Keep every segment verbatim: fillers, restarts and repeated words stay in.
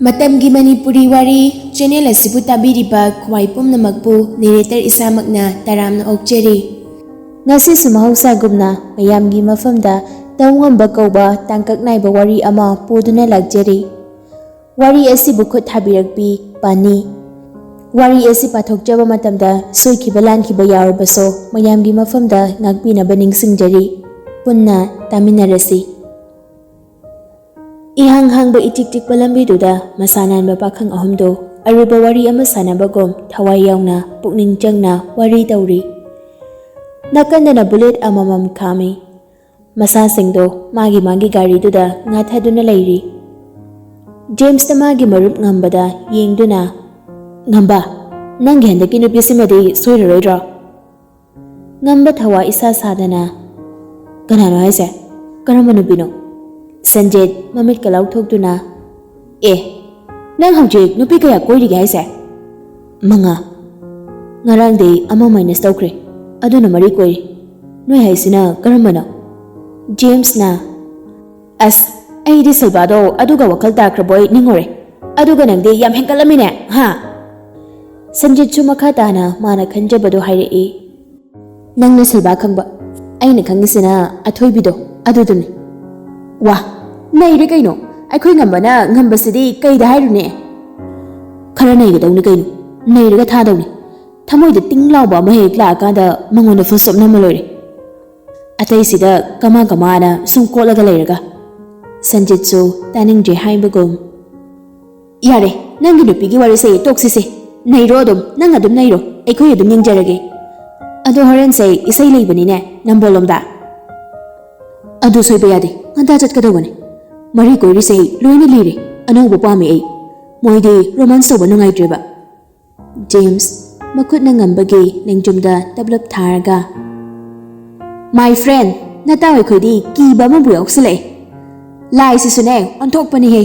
ꯃꯇꯝꯒꯤ ꯃꯅꯤꯄꯨꯔꯤ ꯋꯥꯔꯤ ꯆꯦꯅꯦꯜ ꯑꯁꯤꯕꯨ ꯇꯥꯕꯤꯔꯤꯕ ꯈ꯭ꯋꯥꯏ ꯄꯨꯝꯅꯃꯛꯄꯨ ꯅꯦꯔꯦꯇꯔ ꯏꯁꯥꯃꯛꯅ ꯇꯔꯥꯝꯅ ꯑꯣꯛꯆꯔꯤ꯫ ꯉꯁꯤꯁꯨ ꯃꯍꯧꯁꯥꯒꯨꯝꯅ ꯃꯌꯥꯝꯒꯤ ꯃꯐꯝꯗ ꯇꯧ ꯉꯝꯕ ꯀꯧꯕ ꯇꯥꯡꯀꯛ ꯅꯥꯏꯕ ꯋꯥꯔꯤ ꯑꯃ ꯄꯨꯗꯨꯅ ꯂꯥꯛꯆꯔꯤ꯫ ꯋꯥꯔꯤ ꯑꯁꯤꯕꯨ ꯈꯨꯠ ꯊꯥꯕꯤꯔꯛꯄꯤ ꯄꯥꯅꯤ꯫ ꯋꯥꯔꯤ ꯑꯁꯤ ꯄꯥꯊꯣꯛꯆꯕ ꯃꯇꯝꯗ ꯁꯣꯏꯈꯤꯕ ꯂꯥꯟꯈꯤꯕ ꯌꯥꯎꯔꯕꯁꯨ ꯃꯌꯥꯝꯒꯤ ꯃꯐꯝꯗ ꯉꯥꯛꯄꯤꯅꯕ ꯅꯤꯡꯁꯤꯡꯖꯔꯤ꯫ ꯄꯨꯟꯅ ꯇꯥꯃꯤꯟꯅꯔꯁꯤ꯫ ꯏꯍꯥꯡ ꯍꯥꯡꯕ ꯏꯆꯤꯛ ꯆꯤꯛꯄ ꯂꯝꯕꯤꯗꯨꯗ ꯃꯁꯥ ꯅꯥꯟꯕ ꯄꯥꯈꯪ ꯑꯍꯨꯝꯗꯨ ꯑꯔꯨꯕ ꯋꯥꯔꯤ ꯑꯃ ꯁꯥꯟꯅꯕꯒꯨꯝ ꯊꯋꯥꯏ ꯌꯥꯎꯅ ꯄꯨꯛꯅꯤꯡ ꯆꯪꯅ ꯋꯥꯔꯤ ꯇꯧꯔꯤ꯫ ꯅꯥꯀꯟꯗꯅ ꯕꯨꯂꯦꯠ ꯑꯃꯃꯝ ꯈꯥꯝꯃꯤ꯫ ꯃꯁꯥꯁꯤꯡꯗꯣ ꯃꯥꯒꯤ ꯃꯥꯒꯤ ꯒꯥꯔꯤꯗꯨꯗ ꯉꯥꯊꯗꯨꯅ ꯂꯩꯔꯤ꯫ ꯖꯦꯝꯁꯇ ꯃꯥꯒꯤ ꯃꯔꯨꯞ ꯉꯝꯕꯗ ꯌꯦꯡꯗꯨꯅ, "ꯉꯝꯕ, ꯅꯪꯒꯤ ꯍꯟꯗꯛꯀꯤ ꯅꯨꯄꯤꯁꯤꯃꯗꯤ ꯁꯣꯏꯔꯔꯣꯏꯗ꯭ꯔꯣ?" ꯉꯝꯕ ꯊꯋꯥ ꯏꯁꯥ ꯁꯥꯗꯅ, "ꯀꯅꯥꯅꯣ ꯍꯥꯏꯁꯦ? ꯀꯔꯝꯕ ꯅꯨꯄꯤꯅꯣ?" ꯁꯟꯖꯤꯠ ꯃꯃꯤꯠꯀ ꯂꯥꯎꯊꯣꯛꯇꯨꯅ, "ꯑꯦ, ꯅꯪ ꯍꯧꯖꯤꯛ ꯅꯨꯄꯤ ꯀꯌꯥ ꯀꯣꯏꯔꯤꯒꯦ ꯍꯥꯏꯁꯦ?" "ꯃꯉꯥ꯫ ꯉꯔꯥꯡꯗꯩ ꯑꯃ ꯃꯥꯏꯅꯁ ꯇꯧꯈ꯭ꯔꯦ, ꯑꯗꯨꯅ ꯃꯔꯤ ꯀꯣꯏꯔꯤ꯫ ꯅꯣꯏ ꯍꯥꯏꯁꯤꯅ ꯀꯔꯝꯕꯅꯣ?" ꯖꯦꯝꯁꯅ, "ꯑꯁ, ꯑꯩꯗꯤ ꯁꯤꯜꯚꯥꯗꯣ ꯑꯗꯨꯒ ꯋꯥꯈꯜ ꯇꯥꯈ꯭ꯔꯕꯣꯏ ꯅꯤꯡꯉꯨꯔꯦ꯫ ꯑꯗꯨꯒ ꯅꯪꯗꯤ ꯌꯥꯝ ꯍꯦꯟꯒꯠꯂꯝꯃꯤꯅꯦ, ꯍꯥ?" ꯁꯟꯖꯤꯠꯁꯨ ꯃꯈꯥ ꯇꯥꯅ ꯃꯥꯅ ꯈꯟꯖꯕꯗꯣ ꯍꯥꯏꯔꯛꯏ꯫ "ꯅꯪꯅ ꯁꯤꯜꯚꯥ ꯈꯪꯕ, ꯑꯩꯅ ꯈꯪꯉꯤꯁꯤꯅ ꯑꯊꯣꯏꯕꯤꯗꯣ, ꯑꯗꯨꯗꯨꯅꯤ꯫ ꯋꯥ, ꯅꯩꯔꯦ ꯀꯩꯅꯣ! ꯑꯩꯈꯣꯏ ꯉꯝꯕꯅ ꯉꯝꯕꯁꯤꯗꯤ ꯀꯩꯗ ꯍꯥꯏꯔꯨꯅꯦ? ꯈꯔ ꯅꯩꯒꯗꯧꯅꯤ ꯀꯩꯅꯣ, ꯅꯩꯔꯒ ꯊꯥꯗꯧꯅꯤ꯫ ꯊꯃꯣꯏꯗ ꯇꯤꯡ ꯂꯥꯎꯕ ꯑꯃ ꯍꯦꯛ ꯂꯥꯛꯑꯀꯥꯟꯗ ꯃꯉꯣꯟꯗ ꯐꯨꯜ ꯁ꯭ꯇꯣꯞ ꯅꯝꯃ ꯂꯣꯏꯔꯦ꯫ ꯑꯇꯩꯁꯤꯗ ꯀꯃꯥ ꯀꯃꯥꯅ ꯁꯨꯝ ꯀꯣꯠꯂꯒ ꯂꯩꯔꯒ꯫" ꯁꯟꯖꯤꯠꯁꯨ ꯇꯥꯅꯤꯡꯗ꯭ꯔꯦ ꯍꯥꯏꯕꯒꯨꯝ, "ꯌꯥꯔꯦ, ꯅꯪꯒꯤ ꯅꯨꯄꯤꯒꯤ ꯋꯥꯔꯤꯁꯦ ꯇꯣꯛꯁꯤꯁꯦ꯫ ꯅꯩꯔꯣ ꯑꯗꯨꯝ, ꯅꯪ ꯑꯗꯨꯝ ꯅꯩꯔꯣ, ꯑꯩꯈꯣꯏ ꯑꯗꯨꯝ ꯌꯦꯡꯖꯔꯒꯦ꯫ ꯑꯗꯣ ꯍꯣꯔꯦꯟꯁꯦ ꯏꯁꯩ ꯂꯩꯕꯅꯤꯅꯦ, ꯅꯝꯕꯣꯜꯂꯣꯝꯗ꯫" "ꯑꯗꯨ ꯁꯣꯏꯕ ꯌꯥꯗꯦ, ꯉꯟꯇꯥ ꯆꯠꯀꯗꯧꯕꯅꯦ꯫ ꯃꯔꯤ ꯀꯣꯏꯔꯤꯁꯦ ꯂꯣꯏꯅ ꯂꯤꯔꯦ, ꯑꯅꯧꯕ ꯄꯥꯝꯃꯦ ꯑꯩ꯫ ꯃꯣꯏꯗꯤ ꯔꯣꯃꯥꯟꯁ ꯇꯧꯕ ꯅꯨꯡꯉꯥꯏꯇ꯭ꯔꯦꯕ꯫" ꯖꯦꯝꯁ ꯃꯈꯨꯠꯅ ꯉꯝꯕꯒꯤ ꯂꯦꯡꯖꯨꯝꯗ ꯇꯞꯂꯞ ꯊꯥꯔꯒ, "My friend, ꯅꯇꯥꯎ ꯑꯩꯈꯣꯏꯗꯤ ꯀꯤꯕ ꯑꯃꯕꯨ ꯌꯥꯎꯁꯤꯜꯂꯛꯑꯦ꯫ ꯂꯥꯏꯁꯤꯁꯨꯅꯦ ꯑꯣꯟꯊꯣꯛꯄꯅꯤꯍꯦ꯫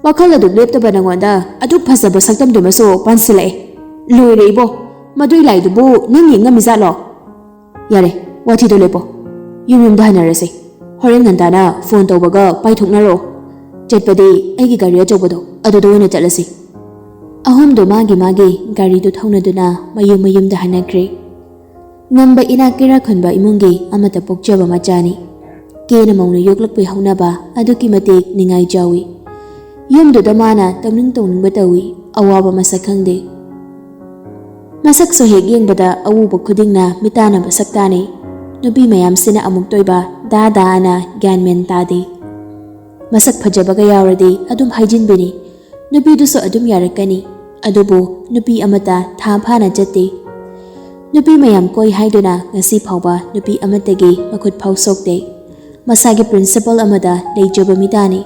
ꯋꯥꯈꯜ ꯑꯗꯨ ꯂꯦꯞꯇꯕ ꯅꯉꯣꯟꯗ ꯑꯗꯨꯛ ꯐꯖꯕ ꯁꯛꯇꯝꯗꯨꯃꯁꯨ ꯄꯥꯟꯁꯤꯜꯂꯛꯑꯦ꯫ ꯂꯣꯏꯔꯦ ꯏꯕꯣ, ꯃꯗꯨꯏ ꯂꯥꯏꯗꯨꯕꯨ ꯅꯪ ꯌꯦꯡ ꯉꯝꯃꯤꯖꯥꯠꯂꯣ? ꯌꯥꯔꯦ, ꯋꯥꯊꯤꯗꯣ ꯂꯦꯞꯄꯣ꯫ ꯌꯨꯝ ꯌꯨꯝꯗ ꯍꯟꯅꯔꯁꯦ꯫ ꯍꯣꯔꯦꯟ ꯉꯟꯇꯥꯅ ꯐꯣꯟ ꯇꯧꯕꯒ ꯄꯥꯏꯊꯣꯛꯅꯔꯛꯑꯣ꯫ ꯆꯠꯄꯗꯤ ꯑꯩꯒꯤ ꯒꯥꯔꯤ ꯑꯆꯧꯕꯗꯣ, ꯑꯗꯨꯗ ꯑꯣꯏꯅ ꯆꯠꯂꯁꯤ꯫ ꯑꯍꯨꯝꯗꯣ ꯃꯥꯒꯤ ꯃꯥꯒꯤ ꯒꯥꯔꯤꯗꯨ ꯊꯧꯅꯗꯨꯅ ꯃꯌꯨꯝ ꯃꯌꯨꯝꯗ ꯍꯟꯅꯈ꯭ꯔꯦ꯫ ꯉꯝꯕ ꯏꯅꯥꯛ ꯀꯩꯔꯥꯛ ꯈꯨꯟꯕ ꯏꯃꯨꯡꯒꯤ ꯑꯃꯠꯇ ꯄꯣꯛꯆꯕ ꯃꯆꯥꯅꯤ꯫ ꯀꯦꯅ ꯃꯧꯅ ꯌꯣꯛꯂꯛꯄꯒꯤ ꯍꯧꯅꯕ ꯑꯗꯨꯛꯀꯤ ꯃꯇꯤꯛ ꯅꯤꯡꯉꯥꯏ ꯆꯥꯎꯏ꯫ ꯌꯨꯝꯗꯨꯗ ꯃꯥꯅ ꯇꯧꯅꯤꯡ ꯇꯧꯅꯤꯡꯕ ꯇꯧꯏ, ꯑꯋꯥꯕ ꯃꯁꯛ ꯈꯪꯗꯦ꯫ ꯃꯁꯛꯁꯨ ꯍꯦꯛ ꯌꯦꯡꯕꯗ ꯑꯎꯕ ꯈꯨꯗꯤꯡꯅ ꯃꯤꯇꯥꯟꯅꯕ ꯁꯛꯇꯥꯅꯤ꯫ ꯅꯨꯄꯤ ꯃꯌꯥꯝꯁꯤꯅ ꯑꯃꯨꯛꯇ ꯑꯣꯏꯕ ꯗꯥ ꯗꯥ ꯑꯅ ꯒ꯭ꯌꯥꯟ ꯃꯦꯟ ꯇꯥꯗꯦ꯫ ꯃꯁꯛ ꯐꯖꯕꯒ ꯌꯥꯎꯔꯗꯤ ꯑꯗꯨꯝ ꯍꯥꯏꯖꯤꯟꯕꯤꯅꯤ꯫ ꯅꯨꯄꯤꯗꯨꯁꯨ ꯑꯗꯨꯝ ꯌꯥꯔꯛꯀꯅꯤ꯫ ꯑꯗꯨꯕꯨ ꯅꯨꯄꯤ ꯑꯃꯠꯇ ꯊꯥ ꯐꯥꯅ ꯆꯠꯇꯦ꯫ ꯅꯨꯄꯤ ꯃꯌꯥꯝ ꯀꯣꯏ ꯍꯥꯏꯗꯨꯅ ꯉꯁꯤ ꯐꯥꯎꯕ ꯅꯨꯄꯤ ꯑꯃꯠꯇꯒꯤ ꯃꯈꯨꯠ ꯐꯥꯎ ꯁꯣꯛꯇꯦ꯫ ꯃꯁꯥꯒꯤ ꯄ꯭ꯔꯤꯟꯁꯤꯄꯜ ꯑꯃꯗ ꯂꯩꯖꯕ ꯃꯤꯇꯥꯅꯤ꯫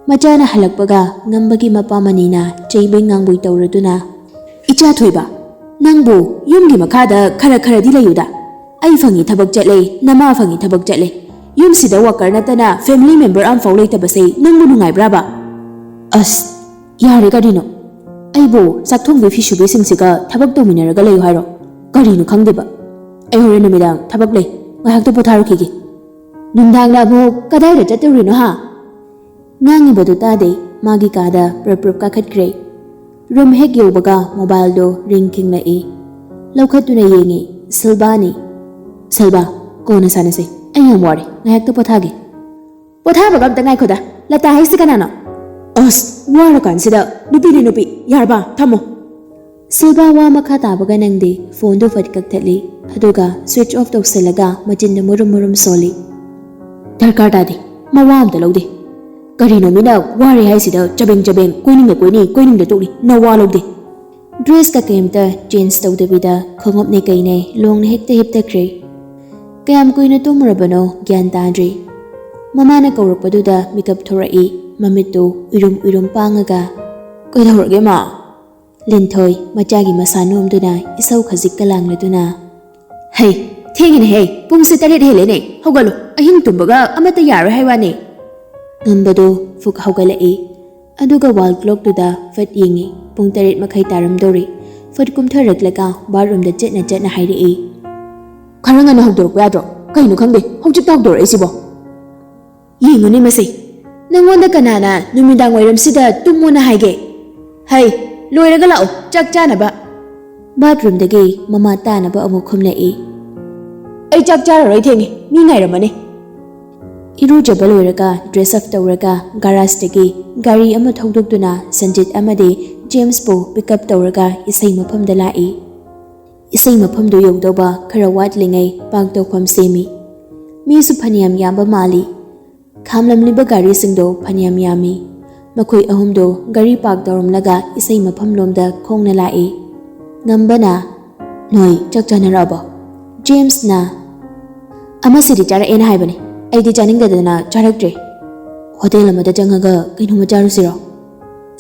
ꯃꯆꯥꯅ ꯍꯜꯂꯛꯄꯒ ꯉꯝꯕꯒꯤ ꯃꯄꯥ ꯃꯅꯤꯅ ꯆꯩꯕꯩ ꯉꯥꯡꯕꯩ ꯇꯧꯔꯗꯨꯅ, "ꯏꯆꯥ ꯊꯣꯏꯕ, ꯅꯪꯕꯨ ꯌꯨꯝꯒꯤ ꯃꯈꯥꯗ ꯈꯔ ꯈꯔꯗꯤ ꯂꯩꯌꯨꯗ꯫ ꯑꯩ ꯐꯪꯉꯤ ꯊꯕꯛ ꯆꯠꯂꯦ, ꯅꯃꯥ ꯐꯪꯉꯤ ꯊꯕꯛ ꯆꯠꯂꯦ꯫ ꯌꯨꯝꯁꯤꯗ ꯋꯥꯀꯔ ꯅꯠꯇꯅ ꯐꯦꯃꯤꯂꯤ ꯃꯦꯝꯕꯔ ꯑꯃꯐꯥꯎ ꯂꯩꯇꯕꯁꯦ ꯅꯪꯕꯨ ꯅꯨꯡꯉꯥꯏꯕ꯭ꯔꯥꯕ?" "ꯑꯁ, ꯌꯥꯔꯦ ꯀꯔꯤꯅꯣ? ꯑꯩꯕꯨ ꯆꯥꯛꯊꯣꯡꯕꯤ ꯐꯤꯁꯨꯕꯤꯁꯤꯡꯁꯤꯒ ꯊꯕꯛ ꯇꯧꯃꯤꯟꯅꯔꯒ ꯂꯩꯌꯨ ꯍꯥꯏꯔꯣ? ꯀꯔꯤꯅꯣ ꯈꯪꯗꯦꯕ꯫ ꯑꯩ ꯍꯣꯔꯦꯟ ꯅꯨꯃꯤꯗꯥꯡ ꯊꯕꯛ ꯂꯩ, ꯉꯥꯏꯍꯥꯛꯇ ꯄꯣꯊꯥꯔꯨꯈꯤꯒꯦ꯫" "ꯅꯨꯡꯗꯥꯡꯗ ꯑꯃꯨꯛ ꯀꯗꯥꯏꯗ ꯆꯠꯇꯣꯔꯤꯅꯣ ꯍꯥ?" ꯉꯥꯡꯉꯤꯕꯗꯨ ꯇꯥꯗꯦ, ꯃꯥꯒꯤ ꯀꯥꯗ ꯄ꯭ꯔꯞ ꯄ꯭ꯔꯞ ꯀꯥꯈꯠꯈ꯭ꯔꯦ꯫ ꯔꯨꯝ ꯍꯦꯛ ꯌꯧꯕꯒ ꯃꯣꯕꯥꯏꯜꯗꯣ ꯔꯤꯡ ꯈꯤꯡꯂꯛꯏ꯫ ꯂꯧꯈꯠꯇꯨꯅ ꯌꯦꯡꯉꯤ, ꯁꯤꯜꯕꯥꯅꯤ꯫ "ꯁꯤꯜꯕꯥ, ꯀꯣꯟꯅ ꯁꯥꯟꯅꯁꯦ, ꯑꯩ ꯌꯥꯝ ꯋꯥꯔꯦ, ꯉꯥꯏꯍꯥꯛꯇ ꯄꯣꯊꯥꯒꯦ꯫" "ꯄꯣꯊꯥꯕꯒ ꯑꯝꯇ ꯉꯥꯏꯈꯣꯗ, ꯂꯇꯥ ꯍꯥꯏꯁꯤ ꯀꯅꯥꯅꯣ?" "ꯑꯁ, ꯋꯥꯔꯀꯥꯟꯁꯤꯗ ꯅꯨꯄꯤꯅꯤ ꯅꯨꯄꯤ, ꯌꯥꯔꯕ? ꯊꯝꯃꯣ꯫" ꯁꯤꯜꯕꯥ ꯋꯥ ꯃꯈꯥ ꯇꯥꯕꯒ ꯅꯪꯗꯦ, ꯐꯣꯟꯗꯨ ꯐꯠ ꯀꯛꯊꯠꯂꯤ, ꯑꯗꯨꯒ ꯁ꯭ꯋꯤꯆ ꯑꯣꯐ ꯇꯧꯁꯤꯜꯂꯒ ꯃꯆꯤꯟꯗ ꯃꯨꯔꯨꯝ ꯃꯨꯔꯨꯝ ꯁꯣꯜꯂꯤ꯫ "ꯗꯔꯀꯥꯔ ꯇꯥꯗꯦ, ꯃꯋꯥ ꯑꯝꯇ ꯂꯧꯗꯦ꯫ ꯀꯔꯤꯅꯣ ꯃꯤꯅ ꯋꯥꯔꯦ ꯍꯥꯏꯁꯤꯗ ꯆꯕꯦꯡ ꯆꯕꯦꯡ, ꯀꯣꯏꯅꯤꯡꯗ ꯀꯣꯏꯅꯤ, ꯀꯣꯏꯅꯤꯡꯗ ꯇꯣꯛꯅꯤ, ꯅꯋꯥ ꯂꯧꯗꯦ꯫" ꯗ꯭ꯔꯦꯁꯀ ꯀꯩꯝꯇ ꯆꯦꯟꯖ ꯇꯧꯗꯕꯤꯗ ꯈꯣꯡꯎꯞꯅꯦ ꯀꯩꯅꯦ ꯂꯣꯡꯅ ꯍꯦꯛꯇ ꯍꯤꯞꯊꯈ꯭ꯔꯦ꯫ ꯀꯌꯥꯝ ꯀꯨꯏꯅ ꯇꯨꯝꯃꯨꯔꯕꯅꯣ ꯒ꯭ꯌꯥꯟ ꯇꯥꯗ꯭ꯔꯤ꯫ ꯃꯃꯥꯅ ꯀꯧꯔꯛꯄꯗꯨꯗ ꯃꯤꯀꯞ ꯊꯣꯔꯛꯏ, ꯃꯃꯤꯠꯇꯨ ꯎꯏꯔꯨꯝ ꯎꯏꯔꯨꯝ ꯄꯥꯡꯉꯒ꯫ "ꯀꯩꯗꯧꯔꯒꯦ, ꯃꯥ?" ꯂꯤꯟꯊꯣꯏ ꯃꯆꯥꯒꯤ ꯃꯁꯥ ꯅꯣꯝꯗꯨꯅ ꯏꯁꯧ ꯈꯖꯤꯛꯀ ꯂꯥꯡꯂꯗꯨꯅ꯫ "ꯍꯩ, ꯊꯦꯡꯉꯤꯅꯦꯍꯦ, ꯄꯨꯡꯁꯦ ꯇꯔꯦꯠ ꯍꯦꯜꯂꯦꯅꯦ, ꯍꯧꯒꯠꯂꯣ, ꯑꯍꯤꯡ ꯇꯨꯝꯕꯒ ꯑꯃꯠꯇ ꯌꯥꯔꯣꯏ ꯍꯥꯏ ꯋꯥꯅꯦ꯫" ꯉꯝꯕꯗꯣ ꯐꯨꯛ ꯍꯧꯒꯠꯂꯛꯏ꯫ ꯑꯗꯨꯒ ꯋꯥꯜ ꯀ꯭ꯂꯣꯛꯇꯨꯗ ꯐꯠ ꯌꯦꯡꯉꯤ꯫ ꯄꯨꯡ ꯇꯔꯦꯠ ꯃꯈꯥꯏ ꯇꯥꯔꯝꯗꯧꯔꯦ꯫ ꯐꯠ ꯀꯨꯝꯊꯔꯛꯂꯒ ꯕꯥꯠꯔꯨꯝꯗ ꯆꯠꯅ ꯆꯠꯅ ꯍꯥꯏꯔꯛꯏ꯫ "ꯈꯔ ꯉꯟꯅ ꯍꯧꯗꯣꯔꯛꯄ ꯌꯥꯗ꯭ꯔꯣ? ꯀꯩꯅꯣ ꯈꯪꯗꯦ, ꯍꯧꯖꯤꯛꯇ ꯍꯧꯗꯣꯔꯛꯏꯁꯤꯕꯣ?" "ꯌꯦꯡꯉꯨꯅꯦ ꯃꯁꯦ, "ꯅꯪꯉꯣꯟꯗ ꯀꯅꯥꯅ ꯅꯨꯃꯤꯗꯥꯡ ꯋꯥꯏꯔꯝꯁꯤꯗ ꯇꯨꯝꯃꯣꯅ ꯍꯥꯏꯒꯦ? ꯍꯩ, ꯂꯣꯏꯔꯒ ꯂꯥꯛꯑꯣ, ꯆꯥꯛ ꯆꯥꯅꯕ!" ꯕꯥꯠꯔꯨꯝꯗꯒꯤ ꯃꯃꯥ ꯇꯥꯅꯕ ꯑꯃꯨꯛ ꯈꯨꯝꯂꯛꯏ꯫ "ꯑꯩ ꯆꯥꯛ ꯆꯥꯔꯔꯣꯏ, ꯊꯦꯡꯉꯦ, ꯃꯤ ꯉꯥꯏꯔꯝꯃꯅꯤ꯫" ꯏꯔꯨꯖꯕ ꯂꯣꯏꯔꯒ ꯗ꯭ꯔꯦꯁ ꯑꯞ ꯇꯧꯔꯒ ꯒꯥꯔꯥꯖꯇꯒꯤ ꯒꯥꯔꯤ ꯑꯃ ꯊꯧꯗꯣꯛꯇꯨꯅ ꯁꯟꯖꯤꯠ ꯑꯃꯗꯤ ꯖꯦꯝꯁꯄꯨ ꯄꯤꯛ ꯑꯞ ꯇꯧꯔꯒ ꯏꯁꯩ ꯃꯐꯝꯗ ꯂꯥꯛꯏ꯫ ꯏꯁꯩ ꯃꯐꯝꯗꯨ ꯌꯧꯗꯧꯕ ꯈꯔ ꯋꯥꯠꯂꯤꯉꯩ ꯄꯥꯔꯛ ꯇꯧꯐꯝ ꯁꯦꯝꯃꯤ꯫ ꯃꯤꯁꯨ ꯐꯅꯌꯥꯝ ꯌꯥꯝꯕ ꯃꯥꯜꯂꯤ꯫ ꯈꯥꯝꯂꯝꯂꯤꯕ ꯒꯥꯔꯤꯁꯤꯡꯗꯣ ꯐꯅꯌꯥꯝ ꯌꯥꯝꯃꯤ꯫ ꯃꯈꯣꯏ ꯑꯍꯨꯝꯗꯣ ꯒꯥꯔꯤ ꯄꯥꯔꯛ ꯇꯧꯔꯝꯂꯒ ꯏꯁꯩ ꯃꯐꯝꯂꯣꯝꯗ ꯈꯣꯡꯅ ꯂꯥꯛꯏ꯫ ꯉꯝꯕꯅ, "ꯅꯣꯏ ꯆꯥꯛ ꯆꯥꯅꯔꯛꯑꯕꯣ?" ꯖꯦꯝꯁꯅ, "ꯑꯃꯁꯤꯗꯤ ꯆꯥꯔꯛꯑꯦꯅ ꯍꯥꯏꯕꯅꯤ, ꯑꯩꯗꯤ ꯆꯥꯅꯤꯡꯗꯗꯅ ꯆꯥꯔꯛꯇ꯭ꯔꯦ꯫ ꯍꯣꯇꯦꯜ ꯑꯃꯗ ꯆꯪꯉꯒ ꯀꯩꯅꯣꯝꯃ ꯆꯥꯔꯨꯁꯤꯔꯣ?"